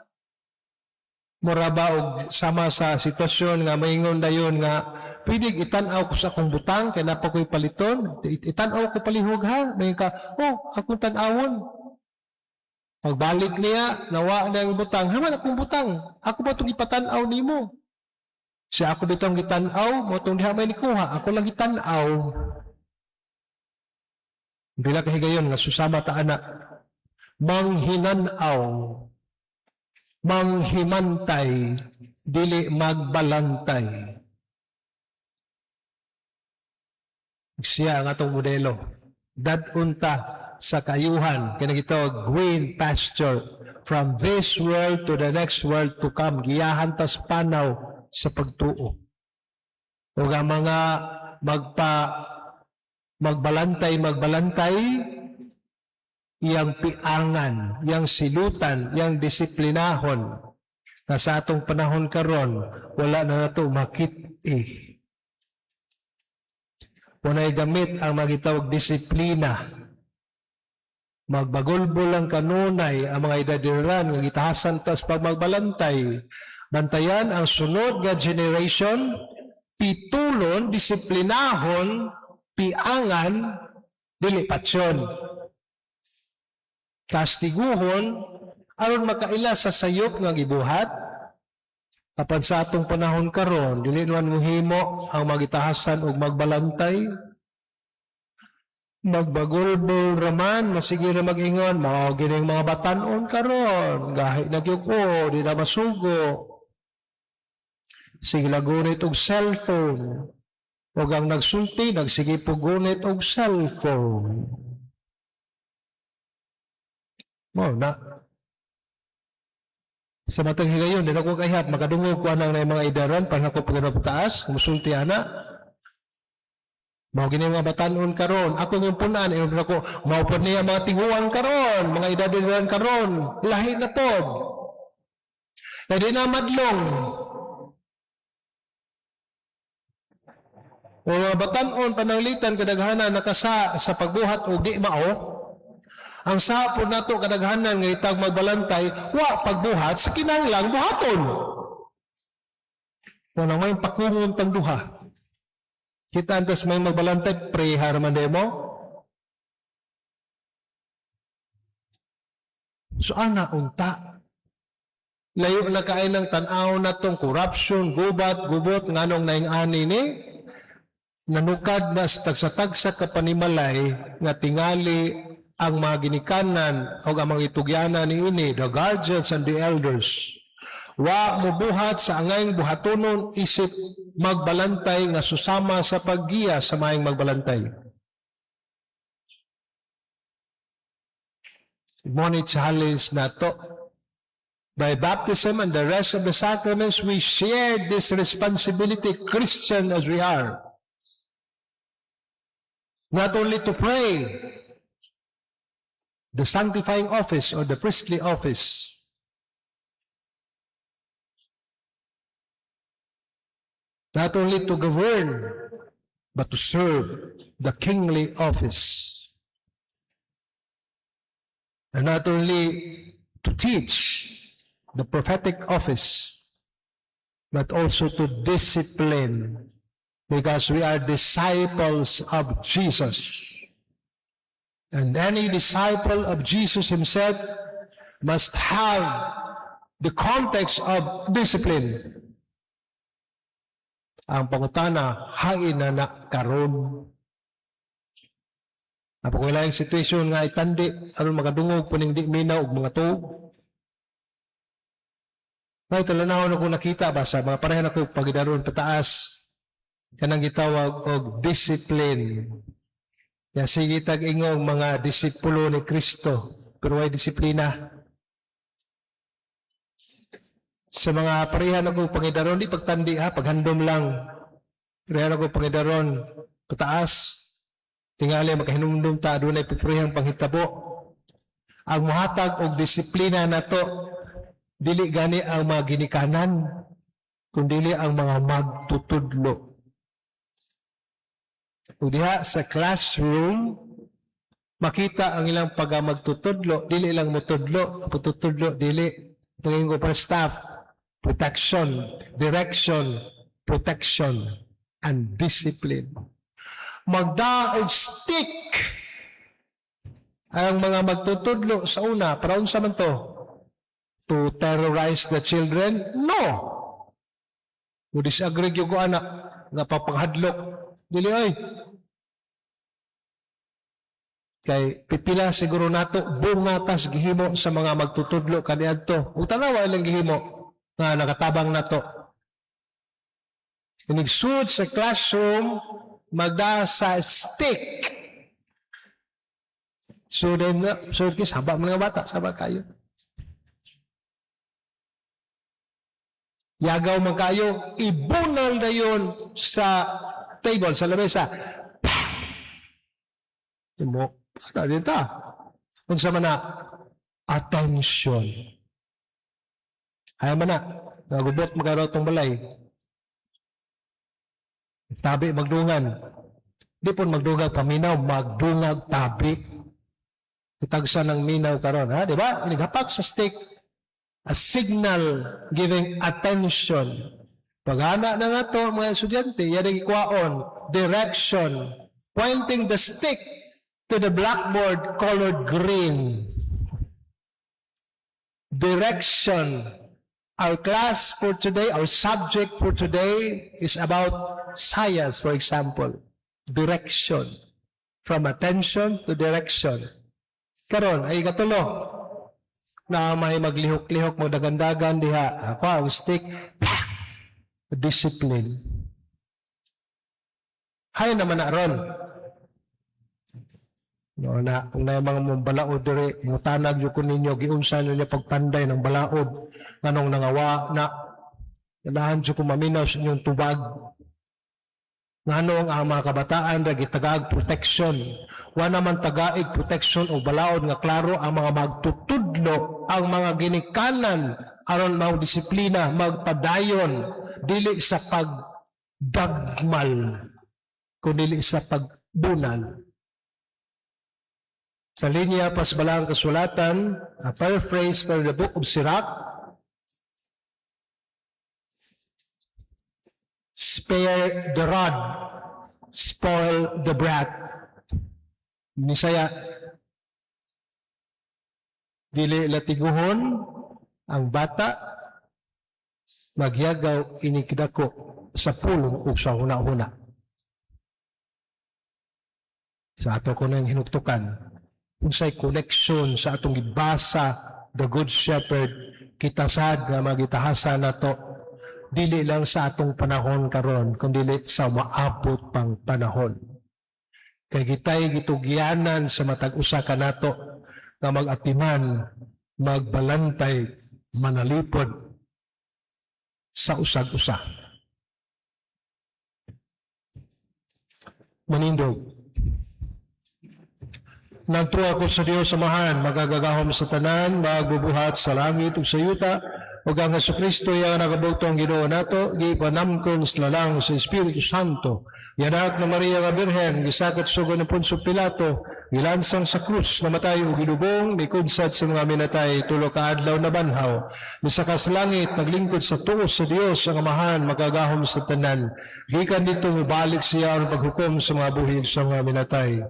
Mura ba og sama sa sitwasyon nga maingon dayon nga pwede itan-aw ko sa akong butang kay napa ko'y paliton, itan-aw ko palihog ha, may ka, oh, akong tan-awon. Pagbalik niya, nawa na ang butang, haman akong butang, ako ba itong ipatan-aw nimo? Siya ako bitong gitan-aw, mo itong diha may nikuha, ako lang gitan-aw. Bila kahigayon nga susama ta ana, manghinan-aw, manghimantay, dili magbalantay. Siya ang atong modelo. Dad-on ta sa kayuhan, kaya gitawag green pasture, from this world to the next world to come. Giyahan tas panaw sa pagtuo. O ang mga magbalantay, magbalantay, iyang piangan, iyang silutan, iyang disiplinahon na sa atong panahon karon wala na nato makit-i. Walay gamit ang magitawag disiplina. Magbagulbol ang kanunay ang mga edadiran nga gitahasan tas pag magbalantay. Bantayan ang sunod nga generation, pitulon, disiplinahon, piangan, dili patsyon. Kastiguhon, aron makaila sa sayop nga gibuhat. Apan sa atong panahon karon, dili naman mohimo ang magitahasan og magbalantay. Magbagulbol raman, masige ra mag-ingon, mao gining mga batan-on karon, gahi na gyud ko, di na masugo. Sige gunit og cellphone. Og ang nagsulti, nagsige po gunit og cellphone. Mo na. Sa matang higayon, di na ko kahihap, makadungog ko anang na mga idaran, pan ako pag taas, musulti ana. Mao gini mga batan-on karon, ako yung punan, ingon ako, mao pod niya mga tiguang karon, mga edadiran karon, lahi na pod. Na di na madlong. O mga batan-on pananglitan kadaghanan nakasa sa pagbuhat og di mao. Ang sa pod nato kadaghanan nga itag magbalantay, wa pagbuhat sa kinahanglang buhaton. Wala may pakungon tang duha. Kita antes may magbalantay, preha raman demo. So ana unta. Layo na kaay ng tan-aw na tong corruption, gubat, gubot, nganong naing ani ni, nanukad na sa tagsa-tagsa ka panimalay nga tingali ang mga ginikanan o ang mga itugyanan ni ini, the guardians and the elders. Wa mubuhat sa angayng buhatonon isip magbalantay nga susama sa paggiya sa maayong magbalantay. Mo ni challenge nato. By baptism and the rest of the sacraments, we share this responsibility, Christian as we are. Not only to pray, the sanctifying office or the priestly office, not only to govern, but to serve the kingly office. And not only to teach the prophetic office, but also to discipline, because we are disciples of Jesus. And any disciple of Jesus himself must have the context of discipline. Ang pangutana, hain na na karon? Napakailangang situation nga itandi aron makadungog puning di minaw og mga tuog. Ngay talanawon ako nakita ba sa mga parehan ako pagidaron pataas kanang gitawag og discipline. Ya sige tag ingong mga disipulo ni Kristo, pero way disiplina. Sa mga parehan ako pangidaron, di pagtandi ha, paghandom lang. Parehan ako pangidaron pataas. Tingali makahinumdum ta, adunay piprihang panghitabo. Ang muhatag og disiplina nato dili gani ang mga ginikanan, kundili ang mga magtutudlo. Ug diha sa classroom, makita ang ilang pag magtutudlo, dili lang mutudlo, ang pagtutudlo dili tingin ko pa staff, protection, direction, protection, and discipline. Magdaog stick ang mga magtutudlo sa una, para unsa man to? To terrorize the children? No! Mo disagree gyud ko anak nga papanghadlok. Dili ay. Kay pipila siguro nato bungatas gihimo sa mga magtutudlo kaniadto. Ug tanawa ilang gihimo nga nakatabang nato. Inigsud sa classroom, magda sa stick. So then, so kay saba mga bata, saba kayo. Yagaw man kayo, ibunal na yun sa table, sa lamesa. Imo, ano din ta? Unsa man na? Attention. Hay man na, nagubot magkaroon itong balay. Tabi magdungan. Di po magdungag paminaw, magdungag tabi. Itagsa ng minaw karon, ha, di ba? Inighapak sa stick, a signal giving attention. Paghana na nga to, mga estudyante, yan ang ikuwaon, direction, pointing the stick to the blackboard colored green. Direction. Our class for today, our subject for today is about science, for example. Direction. From attention to direction. Karon ay katulo na may maglihok-lihok, magdagandagan diha. Ako, ang stick, discipline. Hay naman na ron. No, na kung na mga mong balaod diri, mutanag yo ko ninyo, giunsa ninyo pagpanday ng balaod, nganong nangawa na ganahan jud ko maminaw sa inyong tubag. Ngano ang mga kabataan ra gitagaag protection. Wa naman tagaig protection o balaod nga klaro ang mga magtutudlo, ang mga ginikanan aron mao disiplina, magpadayon dili sa pagdagmal kundi sa pagbunal. Sa linya pas balang kasulatan, a paraphrase from the Book of Sirach, "Spare the rod, spoil the brat." Nisaya, dili latiguhon ang bata, magyagaw inikdako sa pulong ug sa huna-huna. Sa ato ko nang hinuktukan, unsay connection sa atong gibasa, the Good Shepherd, kita sad nga magitahasa nato dili lang sa atong panahon karon, kundi sa maabot pang panahon. Kay kitay gitugyanan sa matag usa kanato nga mag-atiman, magbalantay, manalipod sa usag-usa. Manindog. Nagtuo ako sa Dios Amahan, makagagahom sa tanan, magbubuhat sa langit ug sa yuta, ug ang Hesukristo iyang nakabugtong Ginoo nato, gipanamkon sa lalang sa Espiritu Santo. Gianak ni Maria nga Birhen, gisakat sugod ni Poncio Pilato, gilansang sa krus, namatay ug gilubong, mikudsad sa mga minatay, 3 ka adlaw nabanhaw. Misaka sa langit, naglingkod sa tuo sa Dios ang Amahan, makagahom sa tanan. Gikan didto mobalik siya aron paghukom sa mga buhi ug sa mga minatay.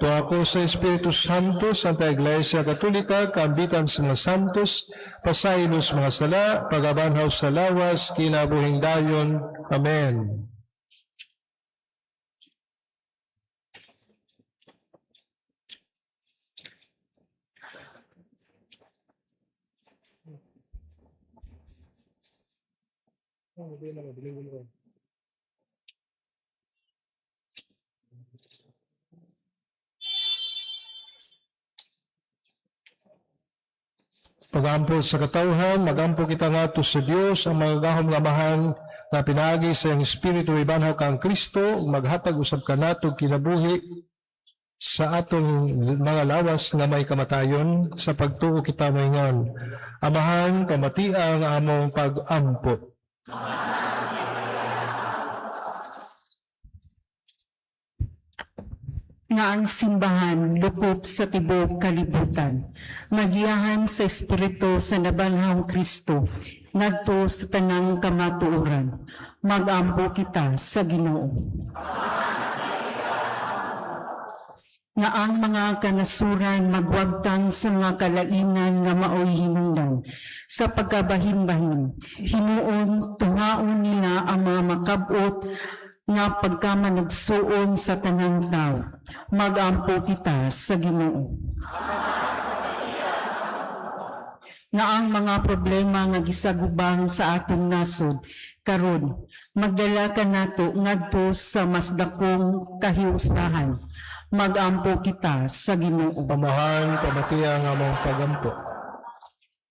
Tuo ako sa Espiritu Santo, Santa Iglesia Katolika, kaambitan sa mga santos, pasaylo sa mga sala, pagabanhaw sa lawas, kinabuhing dayon. Amen. Pagampo sa katawhan, magampo kita ngadto sa Dios ang makagagahom nga Amahan nga pinaagi sa iyang Espiritu ibanhaw kang Kristo ug maghatag usab kanato kinabuhi sa atong mga lawas nga may kamatayon. Sa pagtuo kita moingon: Amahan, pamatia ang among pag-ampo. Nga ang simbahan lukop sa tibuok kalibutan magiyahan sa Espiritu sa nabanhawng Kristo ngadto sa tanang kamatuoran. Magampo kita sa Ginoo. Nga ang mga kanasuran magwagtang sa mga kalainan nga maoy hinungdan sa pagkabahin-bahin. Hinuon, tungaon nila ang mga makabot nga pagkamanugsuon sa tanang tao. Magampo kita sa Ginoo. Nga ang mga problema nga gisagubang sa atong nasod karon magdala kanato ngadto sa mas dakong kahiusahan. Magampo kita sa Ginoo. Amahan, pamatia ang among pagampo.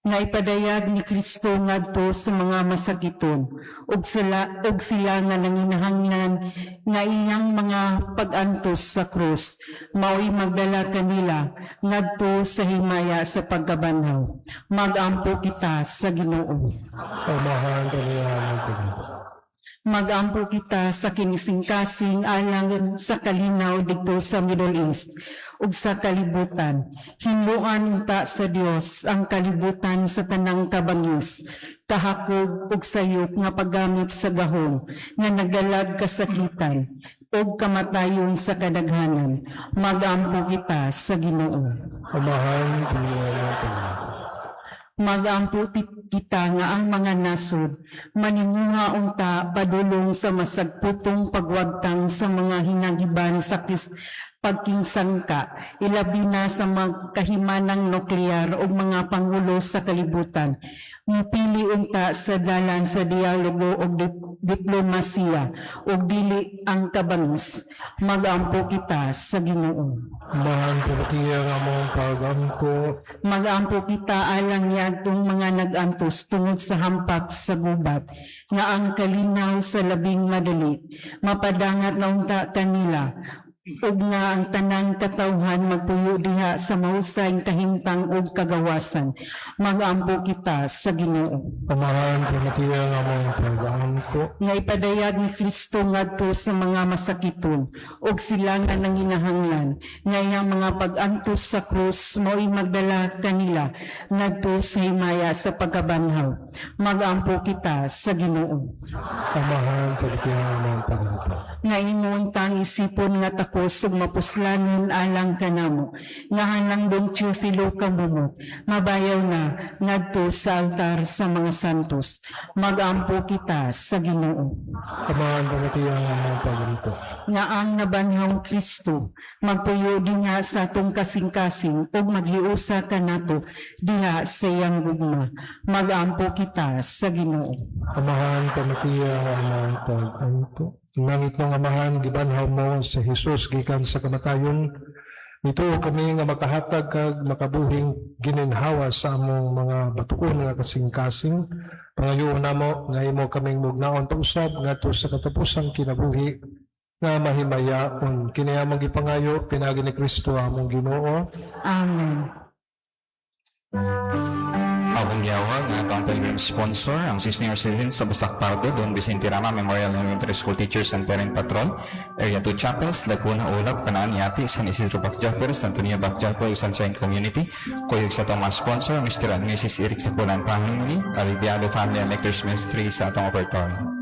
Nga ipadayag ni Kristo ngadto sa mga masakiton ug sila nga nanginahanglan nga iyang mga pag-antos sa krus mao'y magdala kanila ngadto sa himaya sa pagkabanhaw. Magampo kita sa Ginoo. Amahan, pamatia ang among pagampo. Magampo kita sa kinisingkasing alang sa kalinaw didto sa Middle East ug sa kalibutan. Hinluan unta sa Dios ang kalibutan sa tanang kabangis, kahakog ug sayop nga paggamit sa gahom nga nagdalag kasakitan ug kamatayon sa kadaghanan. Magampo kita sa Ginoo. Amahan, pamatia ang among pagampo. Magampo kita nga ang mga nasod maninguha unta padulong sa masagputong pagwagtang sa mga hinagiban sa pagkingsangka, ilabi na sa mga kahimanang nuklear o mga pangulo sa kalibutan. Mupili unta sa dalan sa dialogo o diplomasiya ug dili ang kabangis. Magampo kita sa Ginoo. Amahan, pamatia ang among pagampo. Magampo kita alang niadtong mga nag-antos tungod sa hampak sa gubat, nga ang kalinaw sa labing madali mapadangat na unta kanila, ug nga ang tanang katawhan magpuyo diha sa mahusay kahimtang ug kagawasan. Magampo kita sa Ginoo. Amahan, pamatia ang among pagampo. Nga ipadayag ni Kristo ngadto sa mga masakiton ug sila nga nanginahanglan nga iyang mga pag-antos sa krus mao'y magdala kanila ngadto sa himaya sa pagkabanhaw. Magampo kita sa Ginoo. Amahan, pamatia ang among pagampo. Nga ingon tang isipon nga takos ug mapuslanon alang kanamo nga hanang Don Teofilo Camomot mabayaw na ngadto sa altar sa mga santos. Magampo kita sa Ginoo. Amahan, pamatia ang among pagampo. Nga ang nabanhawng Kristo magpuyo dinha sa atong kasing-kasing ug maghiusa kanato diha sa iyang gugma. Magampo kita sa Ginoo. Amahan, pamatia ang among pagampo. Langit nga Amahan, gibanhaw mo si Jesus gikan sa kamatayon. Mituo kami nga makahatag kag makabuhing gininhawa sa among mga batuon nga kasing-kasing. Pangayoon namo nga imo kaming mugnaon pausab ngadto sa katapusang kinabuhi. nga mahimayaon. Kini among gipangayo pinaagi ni Kristo among Ginoo. Amen. Among gihawag ang atong pilgrim sponsor, ang Senior Citizens sa Basak Pardo, Don Vicente Rama Memorial Elementary School Teachers and Parent Patrol, Area 2 Chapels, Laguna, Ulap, Kanaan, Yati, San Isidro Bakjapper, San Antonio Bakjapper, Sunshine Community, kuyog sa atong mga sponsor, Mr. and Mrs. Eric Sakulan Family, Aliviado Family and Lectors Ministry sa atong operatory.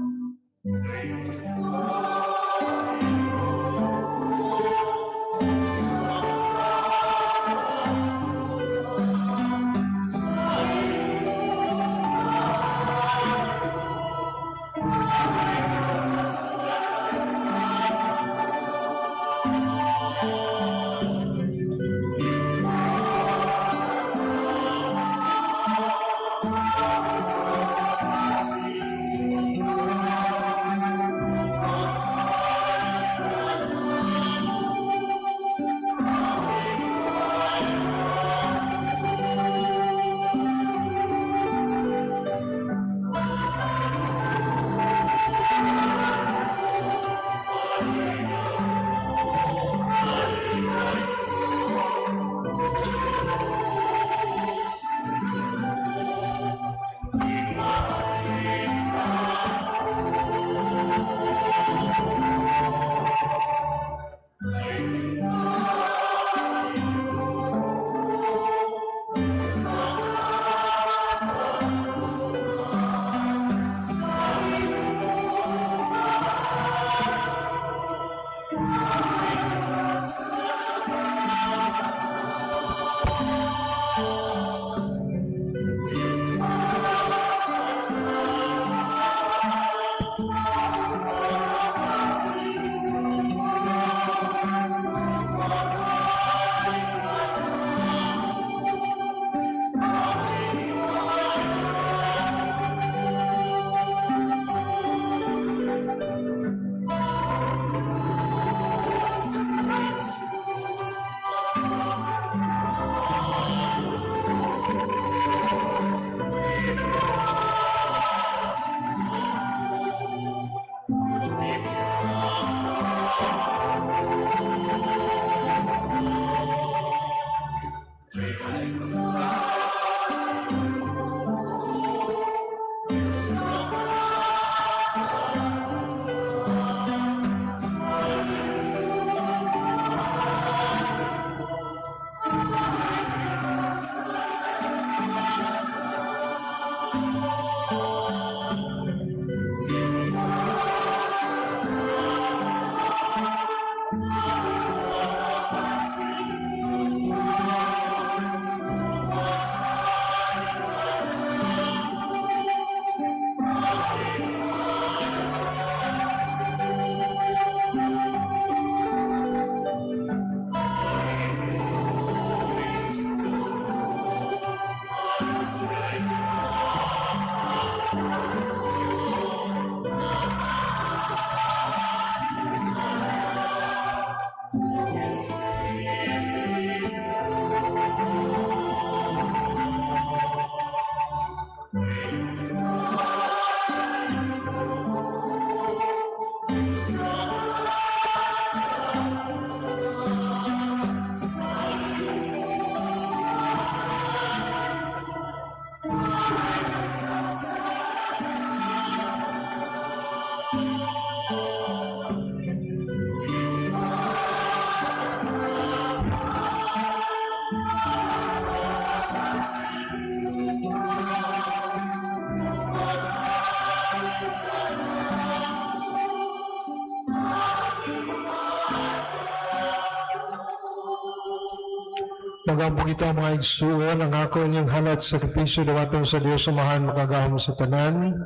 Magampo kita, mga igsuon, ang ako inyong halat sa sakripisyo dawaton sa Dios Amahan makagahom sa tanan.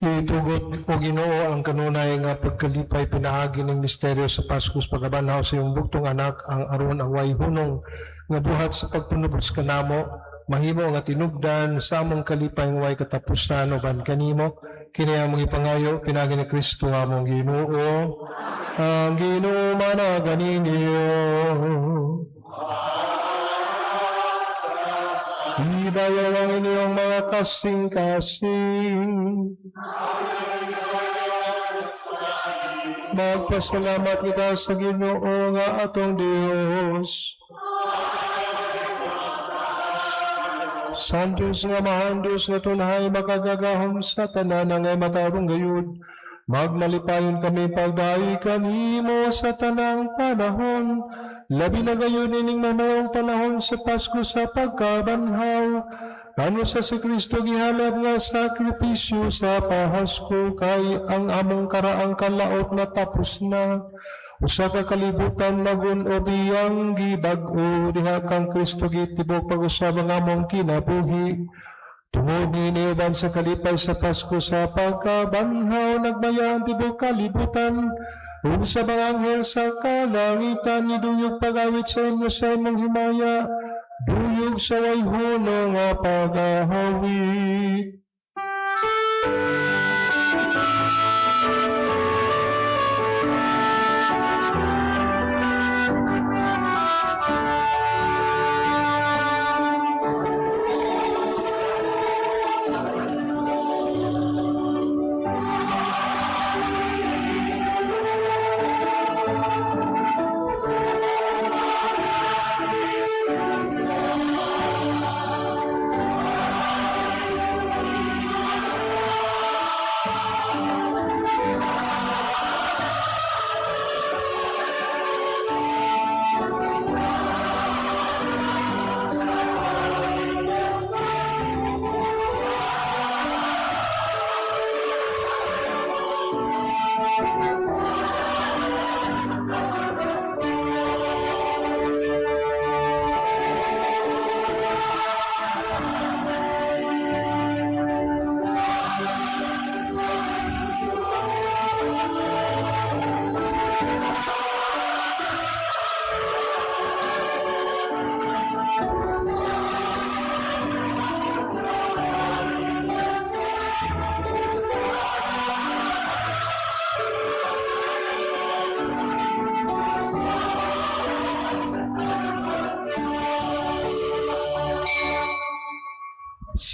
Itugot o Ginoo ang kanunay nga pagkalipay pinaagi ning misteryo sa Paskos pagabanhaw sa iyong bugtong anak ang aron ang way hunong nga buhat sa pagpanubos kanamo mahimo nga tinubdan sa among kalipay nga way katapusan uban kanimo. Kini among ipangayo pinaagi ni Kristo among Ginoo. Ang Ginoo managa ninyo. Ibayaw ang inyong mga kasing-kasing. Magpasalamat kita sa Ginoo nga atong Dios. Santos nga mahandos nga tunhay makagagahom sa tanan nga matarong gayud. Magmalipayon kami pagdayi kanimo sa tanang panahon. Labi na gayon ining mamayong panahon sa Pasko sa pagkabanhaw. Kano sa si Kristo gihalab nga sakripisyo sa pahasko kay ang among karaang kalaot na tapos na. Usa ka kalibutan magun-o biyang gibag-o diha kang Kristo gitibok pag-usab ang among kinabuhi. Tungod niini uban sa kalipay sa Pasko sa pagkabanhaw nagmaya ang tibok kalibutan ug sa mga anghel sa kalangitan niduyog pag-awit sa imo sa imong himaya duyog sa wayhono nga pag-ahawit.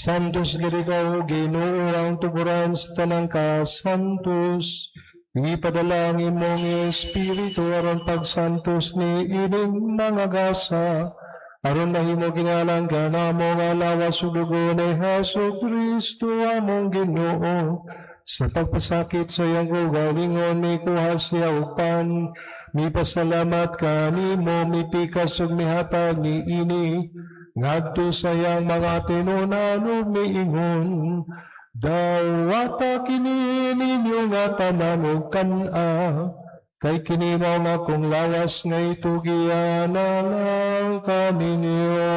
Santos gid ikaw, Ginoo ang tuburan sa tanang kasantos. Ipadala ang imong espiritu aron pagsantos ni ining mga gasa. Aron mahimo ginalang kanamo nga lawas ug dugo ni Hesus Kristo among Ginoo. Sa pagpasakit sa iyang kaugalingon, mikuha siya og pan, mipasalamat kanimo, mipikas ug mihatag niini. Ngadto sa iyang mga tinunan ug miingon, dawata kini ninyo nga tanan ug kan-a, kay kini mao nga akong lawas nga itugian na lang kaninyo.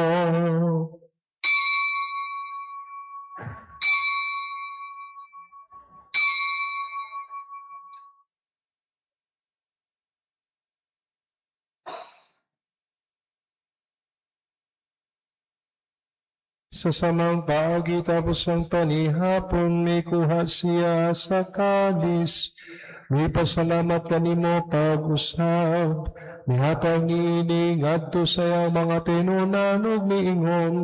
Sa samang paagi tapos ang panihapon, mikuha siya sa kalis. Mipasalamat kanimo pag-usab. Mihatag niini ngadto sa iyang mga tinunan ug miingon.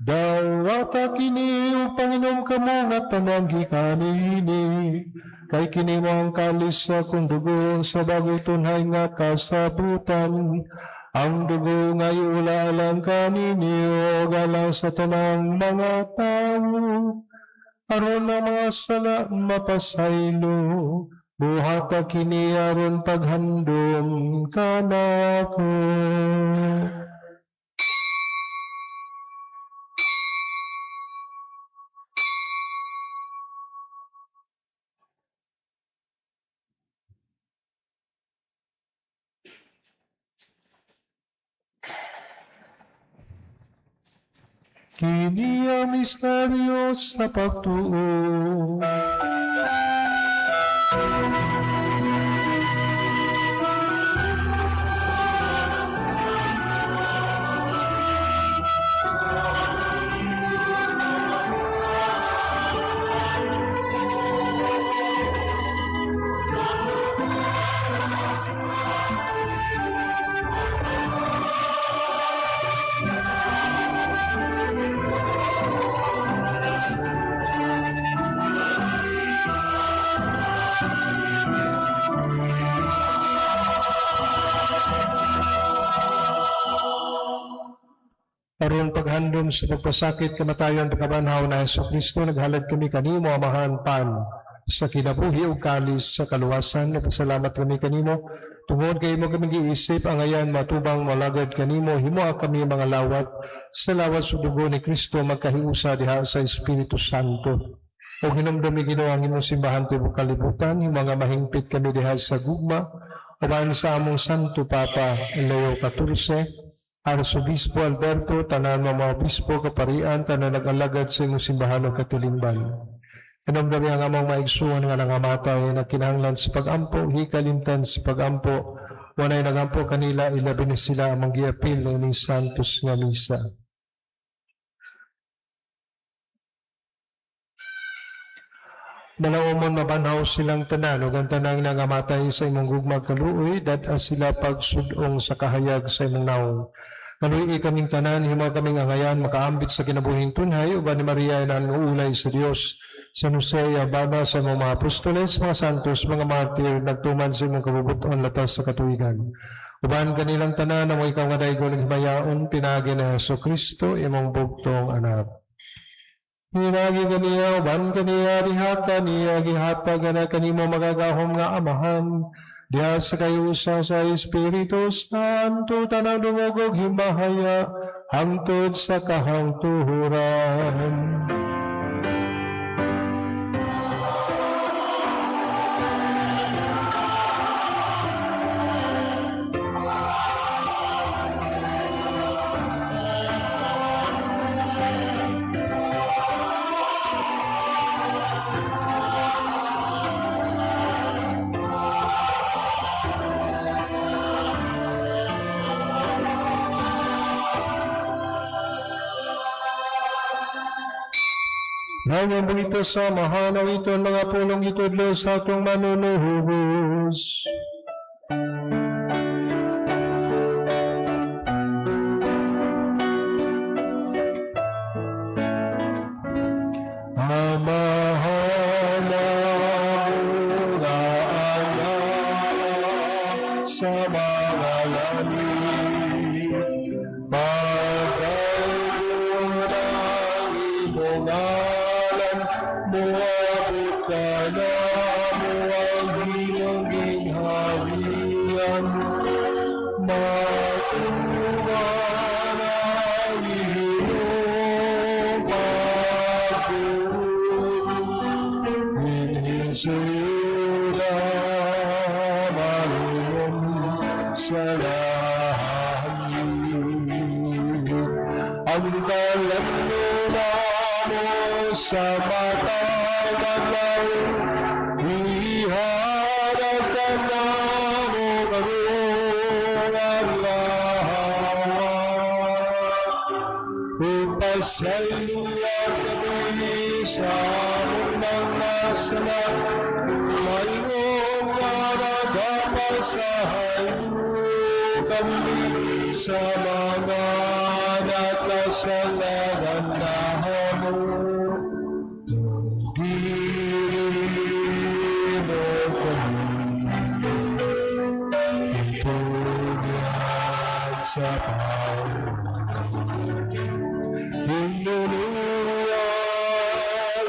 Dawata kini ug panginom kamo nga tanan gikan niini. Kay kini mo ang kalis sa akong dugo sa bago tunhay nga kasabutan. Ang dugo nga iulaalang kaninyo galang sa tanang mga tao. Aron ang mga sala mapasaylo, buhata kini aron paghandom kanako. Kini ang misteryo sa pagtuo. Aron paghandom sa pagpasakit, kamatayon, pagkabanhaw na Hesus Kristo, naghalad kami kanimo, Amahan, pan sa kinabuhi ug kalis sa kaluwasan. Nagpasalamat kami kanimo tungod kay imo kami giisip ang ayan matubang malagad kanimo. Himoa kami mga lawat sa lawas ug dugo ni Kristo, magkahiusa diha sa Espiritu Santo. O hinumdumi, Ginoo, ang imong simbahan tibuok kalibutan, himo nga mahingpit kami diha sa gugma uban sa among Santo Papa Leo XIV, Arsobispo Alberto, tanan mga obispo, kaparian, tanan nag-alagad sa imong simbahan ug katulingban. Hinumdumi ang among maigsuon nga nangamatay, na kinahanglan sa pagampo, hikalimtan sa pagampo, walay nagampo kanila, ilabi ni sila among giapil ng Santos nga Misa. Malaumon mabanhaw silang tanan ug ang tanang nangamatay sa imong gugma kaluoy, dad-a sila pagsudong sa kahayag sa imong nawong. Kaluoyi kaming tanan, himo kaming angayan makaambit sa kinabuhing tunhay uban ni Maria nga ulay sa Dios, San Jose, ababa sa imong mga apostoles, mga santos, mga martir, nagtuman sa imong kabubut-on latas sa katuigan. Uban kanilang tanan amo ikaw nga daygon ug himayaon pinaagi ni Hesus Kristo, imong bugtong anak. Pinaagi kaniya, uban kaniya, diha kaniya, gihatag na kanimo makagagahom nga Amahan, diha sa kahiusa sa Espiritu Santo, tanang dungog ug himaya, hangtod sa kahangturan. Nanging ito sa mahanaw ito ang mga pulong itudlo sa atong manunuhubos. Amahan nga anak sa mga langit, Pagdaygon ang imong ngalan, moabot kanamo ang imong gingharian. Matuman ang imong pagbuot, dinhi sa yuta maingon sa langit. Ang kalamnan mo sa matag adlaw, ihatag kanamo karong adlaw. Ipasayloa kami sa among mga sala, maingon nga nagapasaylo kami sa mga nakasalanan namo. Dili mo kami itugyan sa paghuway. Hallelujah,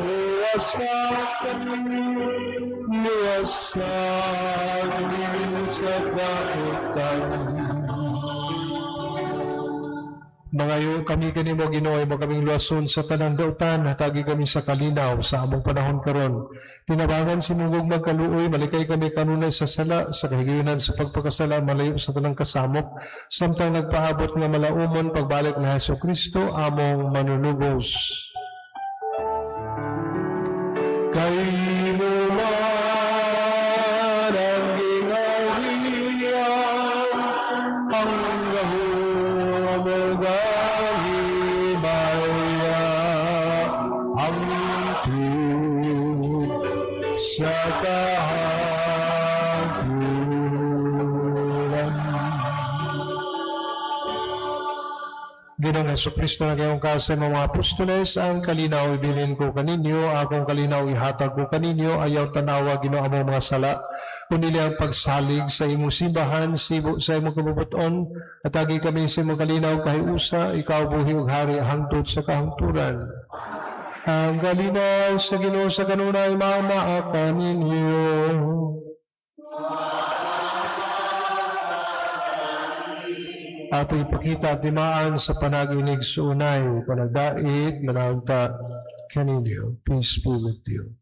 luwasa kami, luwasa kami sa kautan. Mangayo kami kanimo, Ginoo, mo kaming luwason sa tanang dautan, hatagi kami sa kalinaw sa among panahon karon. Tinabangan sa imong gugmag kaluoy, malikay kami kanunay sa sala, sa kahigayunan sa pagpakasala, malayo sa tanang kasamok, samtang nagpaabot nga malaumon pagbalik ni Hesus Kristo, among manunubos. Kay imo man ang gingharian, ang gahom ug ang himaya, hangtod sa kahangturan. Ginoong Hesus Kristo, nag-ingon ka sa imong mga apostoles, "Ang kalinaw ibilin ko kaninyo, akong kalinaw ihatag ko kaninyo, ayaw tanawa, Ginoo, among mga sala, Kundi ang pagsalig sa imong simbahan, sibo sa imong kabubut-on, at agi kami sa imong kalinaw kahiusa, ikaw buhi ug hari hangtod sa kahangturan. Ang kalinaw sa Ginoo sa kanunay mamaa ninyo. Ato ipakita at timaan sa panaginig suunay, panagdait, manawta kaninyo. Peace be with you.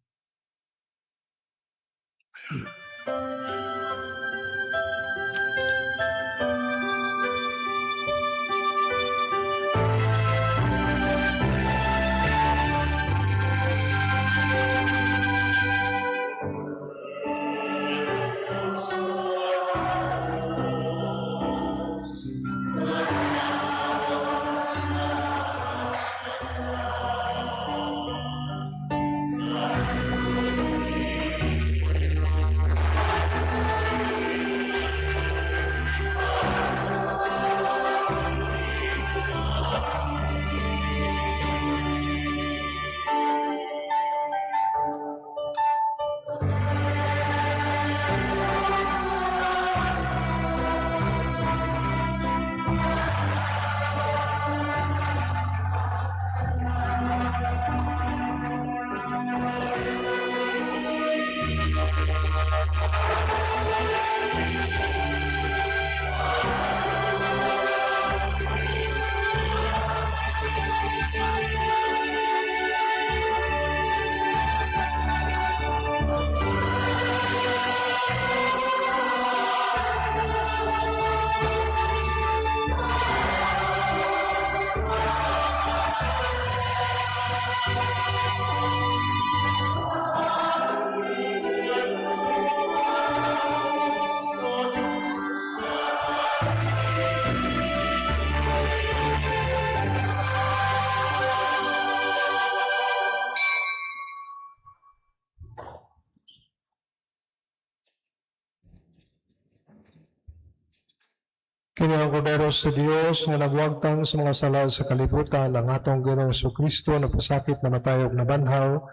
Kini ang kordero sa Dios nga nagwagtang sa mga sala sa kalibutan, ang atong Ginoong Kristo na pasakit na matayog na banhaw,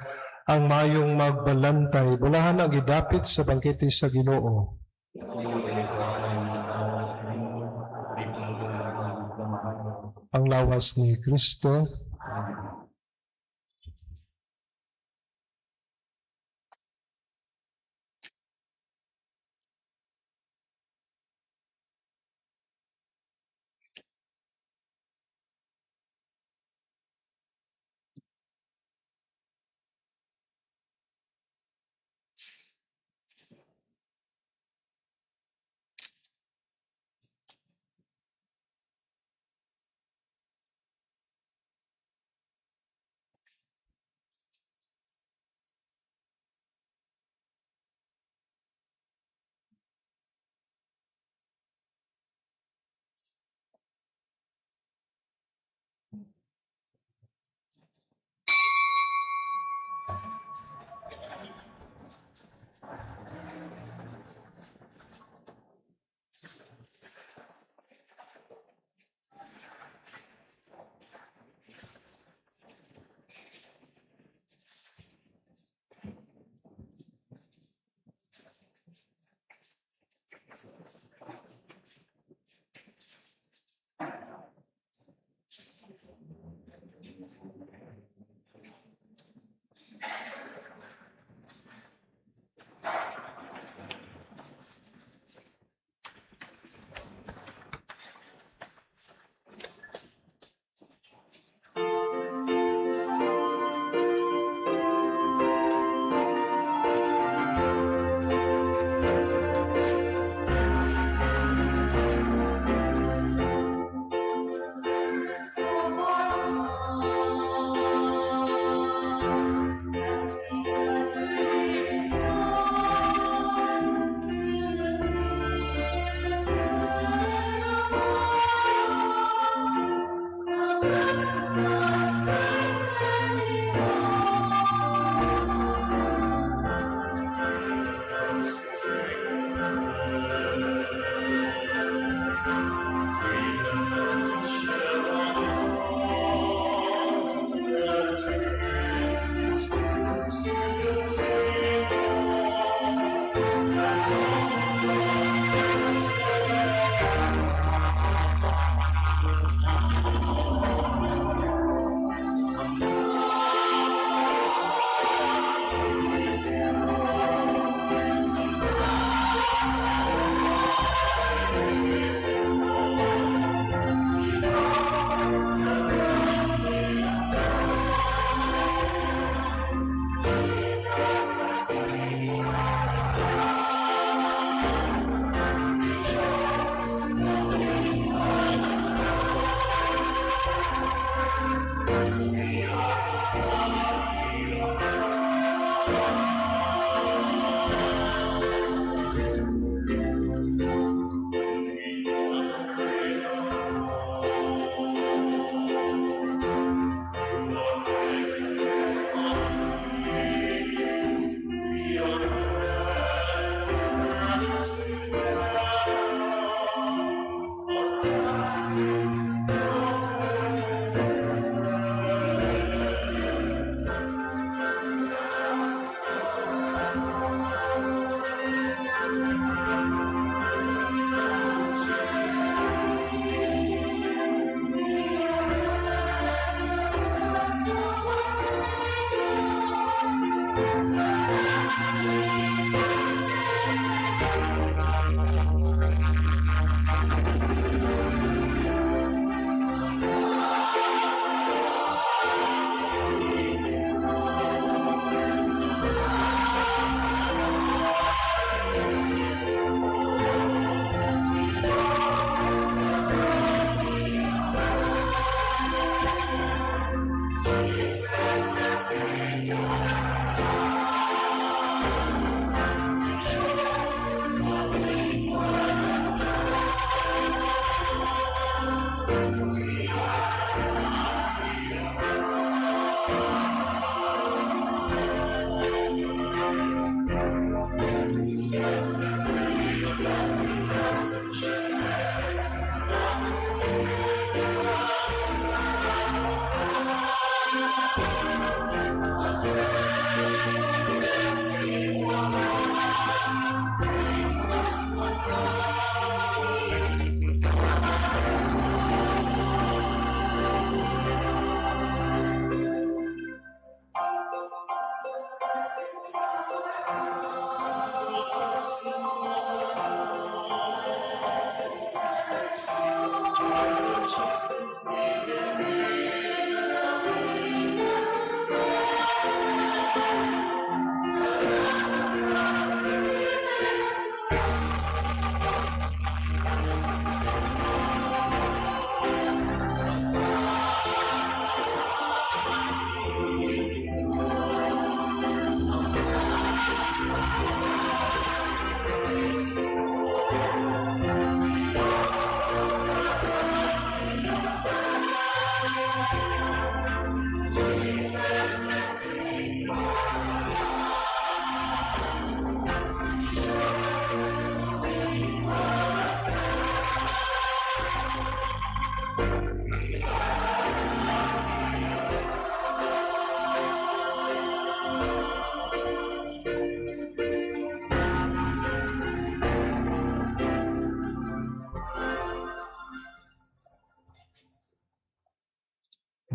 ang mayong magbalantay, bulahan ang gidapit sa bangkete sa Ginoo. Ang lawas ni Kristo.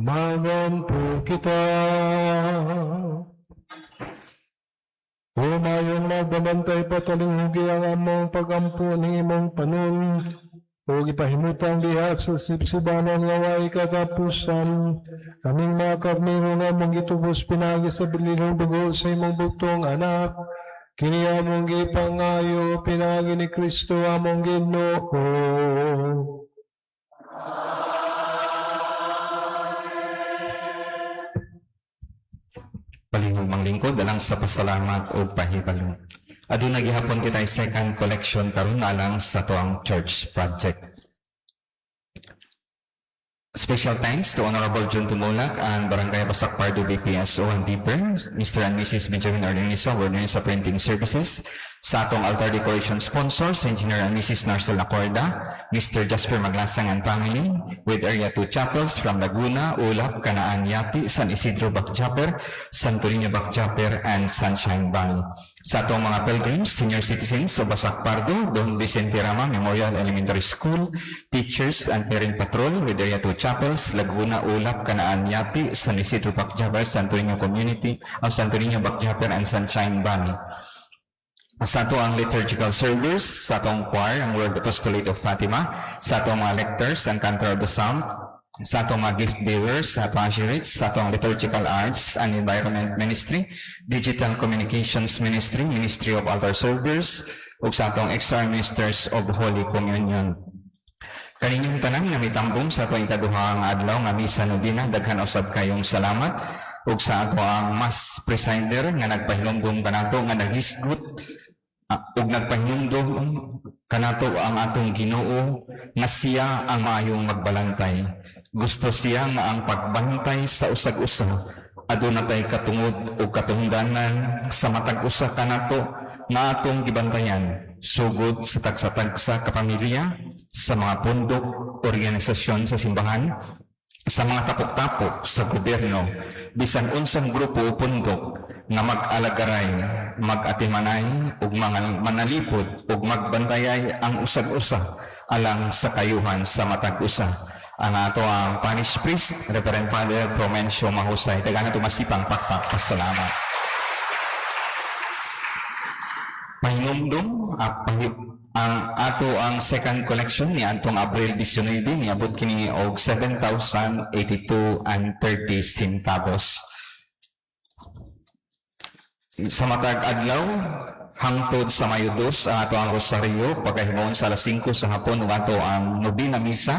Magampo kita. Humayong magbabantay patalinghugi ang among pagampo ni imong panon, ug ipahimutang diha sa sibsibanan nga way katapusan. Kaming mga karnero nga among gitubos pinaagi sa bilinong dugo sa imong bugtong anak. Kini among gipangayo pinaagi ni Kristo among Ginoo. Palihog manglingkod alang sa pasalamat o pahibalo. Aduna gihapon kitay second collection karon alang sa tuang church project. Special thanks to Honorable Jun Tumulak and Barangay Basak Pardo BPSO and Beeper, Mr. and Mrs. Benjamin Ordonisa of Ordonisa Printing Services, sa atong altar decoration sponsors, Engineer and Mrs. Narcel Acorda, Mr. Jasper Maglasang and family, with Area 2 Chapels from Laguna, Ulap, Kanaan, Yati, San Isidro Bakjaper, Santo Niño Bakjaper, and Sunshine Valley. Sa atong mga pilgrims, senior citizens sa Basak Pardo, Don Vicente Rama Memorial Elementary School, Teachers and Parent Patrol with Area 2 Chapels, Laguna, Ulap, Kanaan, Yati, San Isidro Bakjaper, Santo Niño Community, o Santo Niño Bakjaper, and Sunshine Valley. Sa ato ang liturgical service, sa atong choir, ang World Apostolate of Fatima, sa atong mga lectors, ang Cantor of the Sound, sa atong mga gift bearers, sa atong usherates, sa atong liturgical arts and environment ministry, digital communications ministry, ministry of altar servers, ug sa atong extra ministers of Holy Communion. Kaninyong tanan nga mitambong sa atong ikaduhang adlaw nga misa nobina, daghan usab kayong salamat ug sa ato ang mass presider nga nagpahinumdum kanato nga naghisgot ug nagpahinumdum kanato ang atong Ginoo nga siya ang maayong magbalantay. Gusto siya nga ang pagbantay sa usag-usa aduna tay katungod o katungdanan sa matag usa kanato nga atong gibantayan sugod sa tagsa-tagsa ka pamilya, sa mga pundok, organisasyon sa simbahan, sa mga tapok-tapok sa gobyerno, bisan unsang grupo o pundok nga mag-alagaray, mag-atimanay ug mga manalipod ug magbantayay ang usag-usa alang sa kayuhan sa matag usa. Ang ato ang parish priest, Reverend Father Promencio Mahusay. Daghan ato masipang pakpak pasalamat. Pahinumdum ang ato ang second collection ni atong Abril 19, niabot kini og 7,082 and 30 centavos. Sa matag adlaw hangtod sa Mayo 2 ang ato ang rosaryo pagkahimuon sa alas 5 sa hapon ug ato ang nobina misa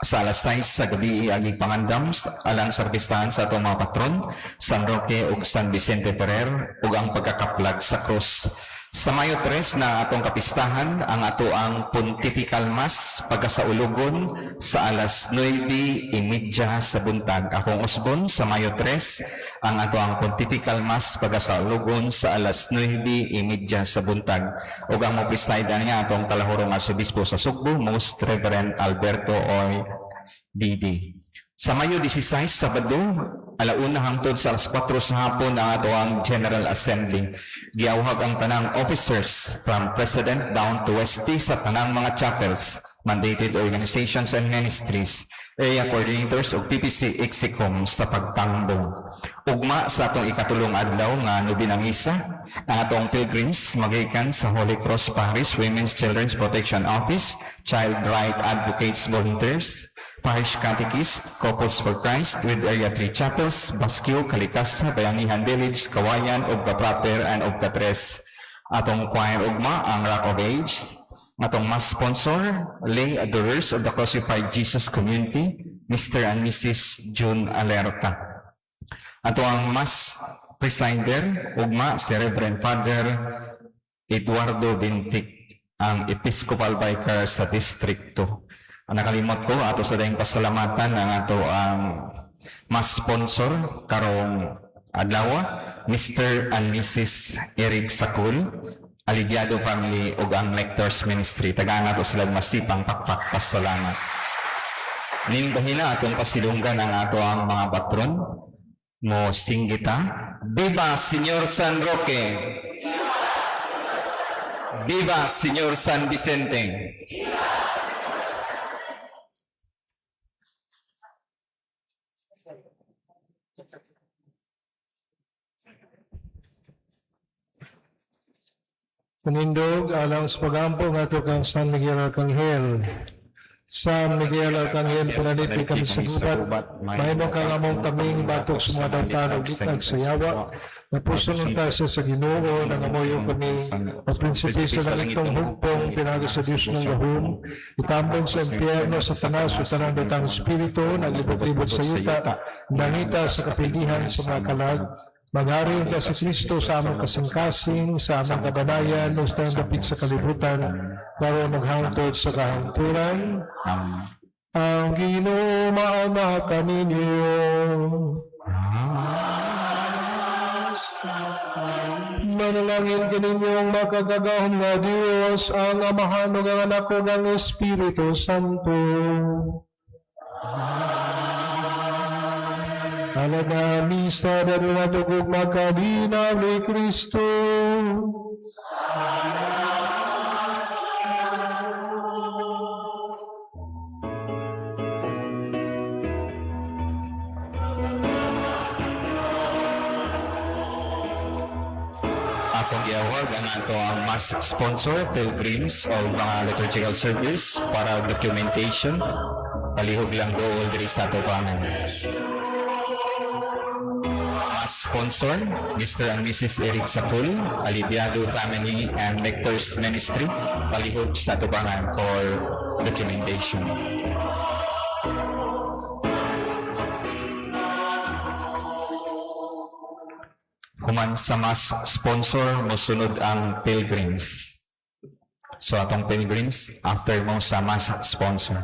sa alas 6 sa gabi ang pangandam alang sa kapistahan sa atong mga patron San Roque ug San Vicente Ferrer ug ang pagkakaplag sa krus. Sa Mayo 3 na atong kapistahan ang ato ang Pontifical Mass pagkasaulugon sa alas 9:30 sa buntag. Akong usbon sa Mayo 3 ang ato ang Pontifical Mass pagkasaulugon sa alas 9:30 sa buntag. Ug ang mo-preside niya atong talahurong arsobispo sa Sugbo, Most Reverend Alberto Oy DD. Sa Mayo 16, Sabado, alauna hangtod sa alas 4 sa hapon ang ato ang General Assembly. Giawhag ang tanang officers from President down to Westy sa tanang mga chapels, mandated organizations and ministries, area coordinators ug PPC Execom sa pagtambong. Ugma sa atong ikatulong adlaw nga nobina misa, ang atong pilgrims magikan sa Holy Cross Parish Women's Children's Protection Office, Child Right Advocates Volunteers, Parish Catechist, Couples for Christ with Area 3 Chapels, Basquio, Kalikasa, Bayanihan Village, Kawayan, Ugka Proper, and Ugka Tres. Atong choir ugma ang Rock of Age. Atong mass sponsor, Lay Adorers of the Crucified Jesus Community, Mr. and Mrs. June Alerta. Ato ang mass presider, ugma si Reverend Father Eduardo Bintik, ang Episcopal Vicar sa District 2. Ang nakalimot ko, ato sa dayong pasalamatan ang ato ang mass sponsor karong adlaw, Mr. and Mrs. Eric Sakul, Aliviado Family ug ang Lectors Ministry. Tagaan nato sila masipang pakpak pasalamat. Ning bahina atong pasilunggan ang ato ang mga patron mo singgita. Viva Señor San Roque! Viva Señor San Vicente! Panindog alang sa pagampo ngadto kang San Miguel Arcangel. San Miguel Arcangel, panalipig kami sa gubat. Mahimo kang among taming batok sa mga dawtan ug gitnag sa yawa. Napuso unta siya sa Ginoo, nangamoyo kami, o prinsipe sa langitong hugpong, pinaagi sa Diyos ng gahom, itambong sa impyerno, sa tanas, o tanang datang espiritu, naglibot-libot sa yuta, nangita sa kapilihan sa mga kalag, Maghari ka si Kristo sa among kasing-kasing, sa among kabanayan, o sa dapit sa kalibutan, karon ug hangtod sa kahangturan. Amen. Ang Ginoo mauna kaninyo. Manalangin kaninyong makagagahom nga Dios, ang Amahan ug ang Anak ug ang Espiritu Santo. Alad na misa na dunatugog makalinaw ni Kristo. Akong giawag ang ato ang mass sponsor, Pilgrims o mga liturgical service para documentation. Palihog lang dool diri sa atubangan. Mass sponsor, Mr. and Mrs. Eric Sakul, Aliviado Family and Lectors Ministry, palihog sa atubangan for documentation. Human sa mass sponsor, mosunod ang pilgrims. So atong pilgrims, after mo sa mass sponsor.